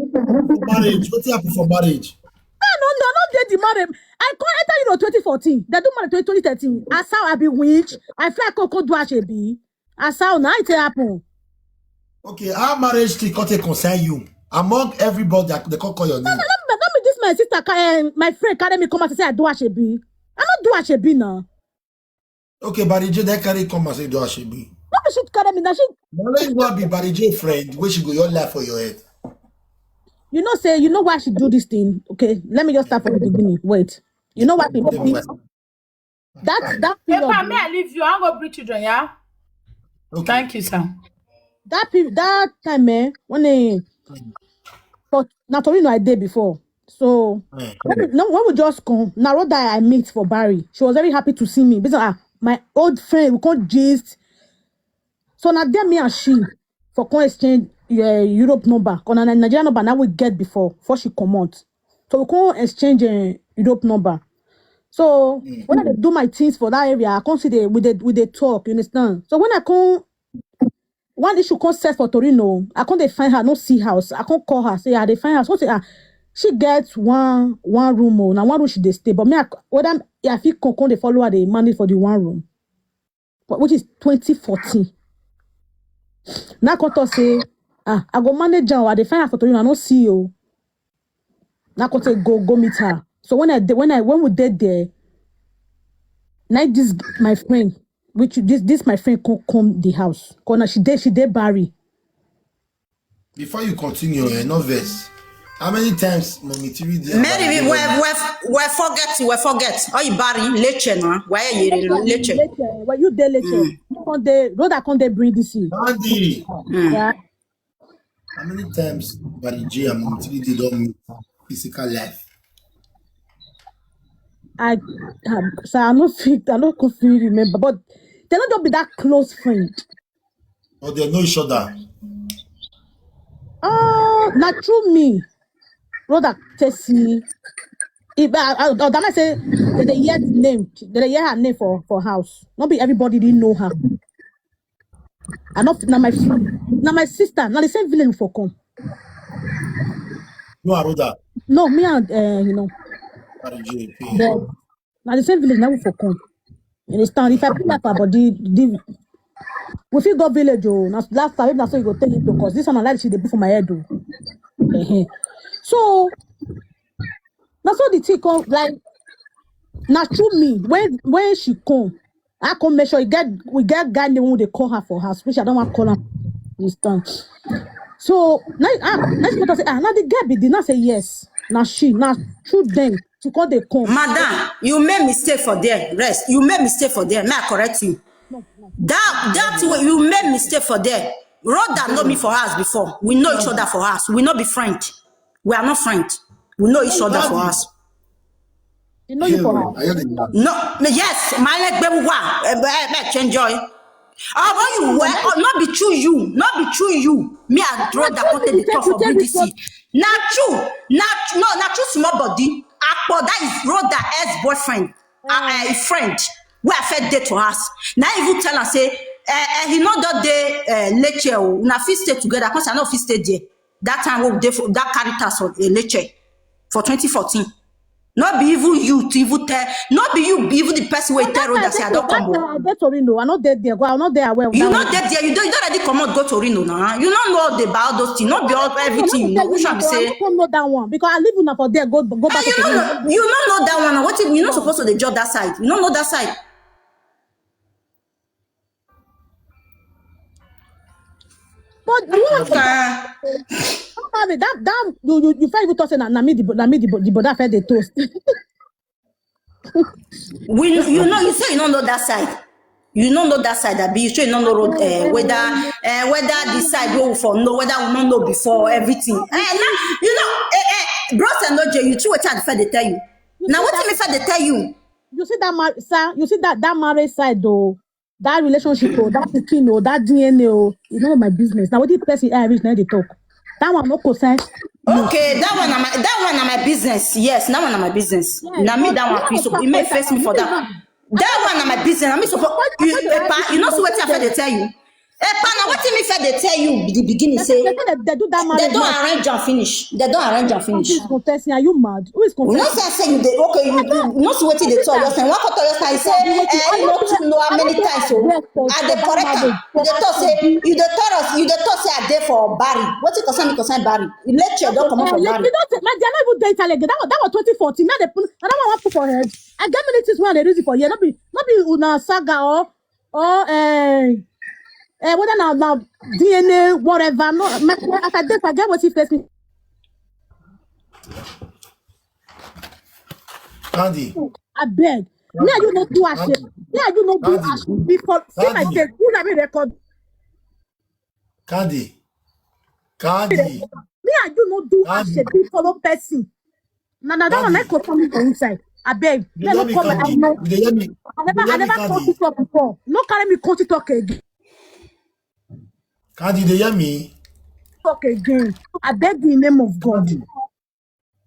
Marriage. What happened for marriage? I don't know. I don't join the marriage. I can't enter you know twenty fourteen. They do marriage twenty thirteen. I saw I be witch. I fly coco do Asoebi. I saw now it happen. Okay, how marriage still got to concern you among everybody that they call, call your name? Let me, let me this my sister, ca- eh, my friend carry me come out and say I do Asoebi. I not do Asoebi now. Okay, Barry J, they carry come and say do Asoebi. No, she carry me now. She, Now let you go be Barry J friend, where she go your life for your head. You know, say you know why she do this thing. Okay, let me just start from the beginning. Wait, you know what? Then what? That that period. Epa, may I leave you? I'm gonna bring children, yeah. Okay. Thank you, sir. That period, that time, eh, when they, but now you know I did before. So Eh, when we, no, when we just come, Naroda I meet for Barry. She was very happy to see me. Because ah, my old friend, we called gist. So now there me and she for come exchange uh, Europe number. Cause na Nigeria number now we get before, before she come out. So we come exchange uh, Europe number. So when I dey do my things for that area, I come see the with the with the talk, you understand? So when I come, one issue come set for Torino, I come dey find her, no see house. I come call her, say I dey find house. Come say ah, she get one one room, oh, now one room she dey stay. But me, I, whether I fit come come dey follow her, dey manage for the one room, but which is twenty fourteen. Now come talk say ah, I go manage her. I dey find her for Torino, I no see you. Now come say go go meet her. So when I dey- when I when we did there, now this my friend, which this this my friend come come the house. Cause now she dey she dey Barry. Before you continue, eh, no verse. How many times Mommy T V did Mary, we we we we forget, we forget. Oh, you Barry, lecture now. Why are you lecture? Later, when you dey later, you come dey road I come dey bring this in. Andy, Yeah. How many times Barry J and Mommy T V did don't meet physical life? I um, so I no fit I no go fit remember, but they no just be that close friend. But they know each other. Uh, not through me. Brother Tessie. If I, I, I, I say they dey hear the name, they dey hear her name for, for house. Not be everybody didn't know her. I not now my friend, now my sister, now the same village for come. No, Aroda. No, me and uh, you know, Barry J. the, now the same village now we for come. You understand? If I put that for body, the, we fit go village oh. Now last time now so you go take it because this one I like she dey put for my head oh. Ehen. So now so the thing come like now through me when when she come, I come make sure you get we get guy name when they call her for house, which I don't want call her. You understand? So now ah now she come talk say ah now the girl be the now say yes. Now she now through them she call they come. Madam, you made mistake for there. Rest. You made mistake for there. May I correct you? That that way you made mistake for there. Rhoda know me for house before. We know each other for house. We no be friend. We are not friend. We know each other for house. You know you for her. I hear the man. No, no, yes, my leg baby wa. Eh, eh, eh, change joy. Omo, you were, oh, no be true you, no be true you. Me and Rhoda come take the talk for B D C. Na true, na tr-, no, na true small body. Akpo, that is Rhoda ex-boyfriend, uh, uh, friend. Where I first date for house. Now even tell her say, eh, eh, he no don dey, eh, Lecce o. Una fit stay together. Cause I no fit stay there. That time we dey for that character for, eh, Lecce for twenty fourteen. No be even you to even tell. No be you, be even the person wey tell Rhoda say I don come o. I dey Torino. I no dey there. Go, I no dey aware of that one. You no dey there. You don, you don already comot go Torino now. You no know the, about those things. No be all everything you know. Which one be say? I no know that one because I leave una for there. Go, go back to Torino. You no know that one. What you no suppose to dey judge that side. You no know that side. But you know, that, that you, you, you first even talk say na, na me the, na me the, the brother first dey toast. We, you know, you say you no know that side. You no know that side. Abi you say you no know road, eh, whether, eh, whether the side wey we for know, whether we no know before everything. Eh, na, you know, eh, eh, bros and O J, you see wetin I first dey tell you. Now wetin me first dey tell you? You see that mar-, sir, you see that, that marriage side though. That relationship o, that pikin o, that D N A o, it's none of my business. Now what the person I reach now dey talk. That one no concern. Okay, that one na my, that one na my business. Yes, that one na my business. Yes, na me but that one. So it may face me for that. That one na my business. I mean, so for you, Epa, you know, so what I first dey tell you. Epa, now what me first dey tell you the beginning say they, they do that marriage. They don't arrange and finish. They don't arrange and finish. Who is confessing? Are you mad? Who is confessing? No, say, say you dey, okay, you, you no see wetin dey talk. Your friend, one quarter your friend say, eh, you no too know how many times so I dey correct am. You dey talk say, you dey tell us, you dey talk say I dey for Barry. Wetin concern me concern Barry? Lecce don comot for Barry. You don't take, my, they are not even date again. That one, that was twenty fourteen. Now they put, now that one I put for head. I get many things wey I dey reason for here. No be, no be una saga or, or, eh, eh, whether na, na D N A, whatever. No, my, my, as I dey, I get wetin face me. Candy. Abeg. Me and you no do ashe. Me and you no do ashe. Before, see my face. Who na me record? Candy. Candy. Me and you no do ashe. Be follow person. Na, na that one I go come for inside. Abeg. You dey hear me, Candy? You dey hear me? I never, I never come to talk before. No carry me come to talk again. Candy, you dey hear me? Talk again. I beg you in the name of God.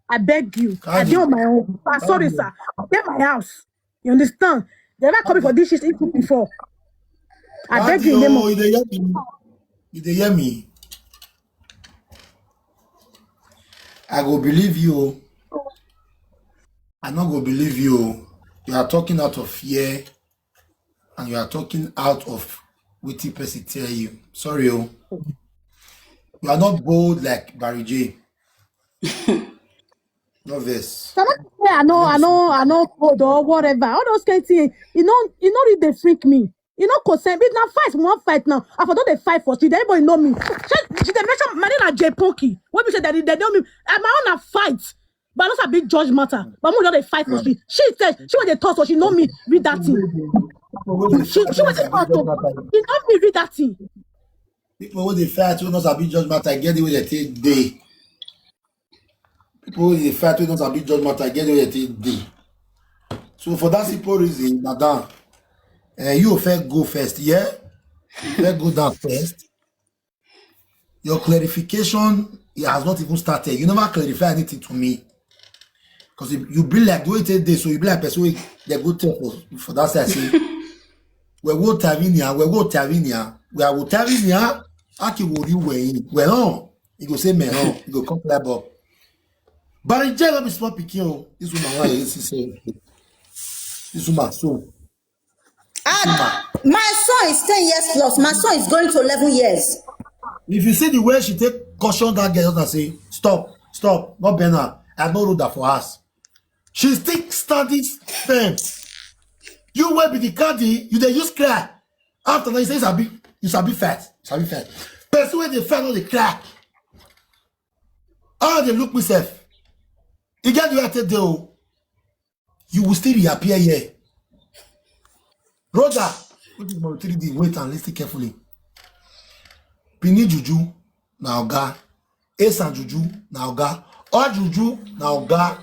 I beg you. I dey on my own. Ah, sorry, sir. I dey my house. You understand? They never come for this shit before. I beg you in the name of, you dey hear me? You dey hear me? I go believe you. I no go believe you. You are talking out of fear, and you are talking out of wetin person tell you. Sorry o. You are not bold like Barry J. No vex. So I no say I no, I no, I no bold or whatever. All those kind things, you know, you know, it dey freak me. You know, cause if na fight, we wan fight now. I for don dey fight for street. Everybody know me. She, she dey mention my name na J Punky. When we say that they know me, and my own na fight. But I no sabi judge matter. But we don dey fight for street. She said she wey dey talk, so she know me read that thing. She, she wey dey talk, so she know me read that thing. People wey dey fight, wey no sabi judge matter, get the way they take dey. People wey dey fight, wey no sabi judge matter, get the way they take dey. So for that simple reason, madam, eh, you first go first, yeah? You first go down first. Your clarification, it has not even started. You never clarify anything to me. 'Cause you, you be like the way it dey, so you be like person wey they go tell for, for that side say, "We go Tavinia, we go Tavinia, we go Tavinia." Aki will you weigh in? Well, no. You go say, "Me, no." You go come clap up. But in jail, be small pikin o. This woman, why is say, this woman, so. Ah, my son is ten years plus. My son is going to eleven years. If you see the way she take caution that girl and say, "Stop, stop, not burn her. I no rule that for us." She still standing firm. You wey be the Candy, you dey use cry. After that, you say, "Sabi, you sabi fight, sabi fight." Person wey dey fight no dey cry. How I dey look myself? E get the way I take dey o. You will still reappear here. Roger, put it on three D. Wait and listen carefully. Pini Juju na oga. Ace and Juju na oga. All Juju na oga.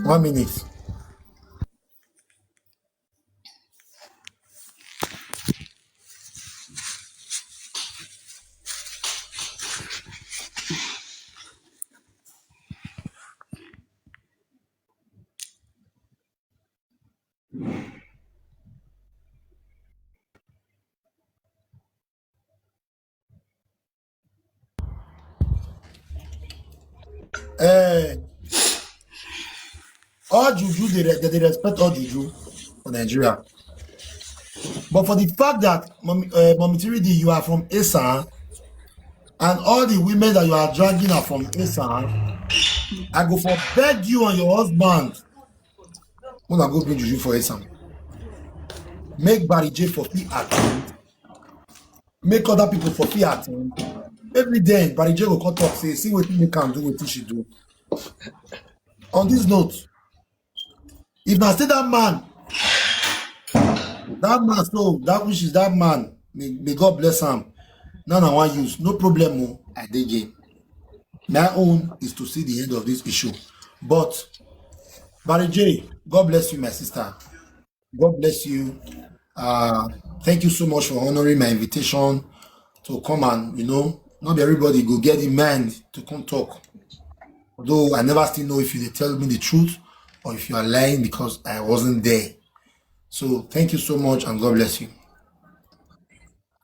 One minute. Eh, all juju, they, re- they respect all juju for Nigeria. But for the fact that, Mommy, uh, Mommy three D, you are from Esan, and all the women that you are dragging are from Esan, I go for beg you and your husband, una go bring juju for Esan. Make Barry J for fit attend. Make other people for fit attend. Every day, Barry J go come talk, say, see wetin make am do wetin she do. On this note, if na say that man, that man, so that which is that man, may, may God bless him. Now I want use, no problem. Oh, I dey game. My own is to see the end of this issue. But Barry J, God bless you, my sister. God bless you. Uh, thank you so much for honoring my invitation to come and, you know, not everybody go get the mind to come talk. Although I never still know if you dey tell me the truth or if you are lying because I wasn't there. So thank you so much and God bless you.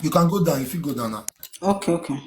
You can go down, if you go down now. Okay, okay.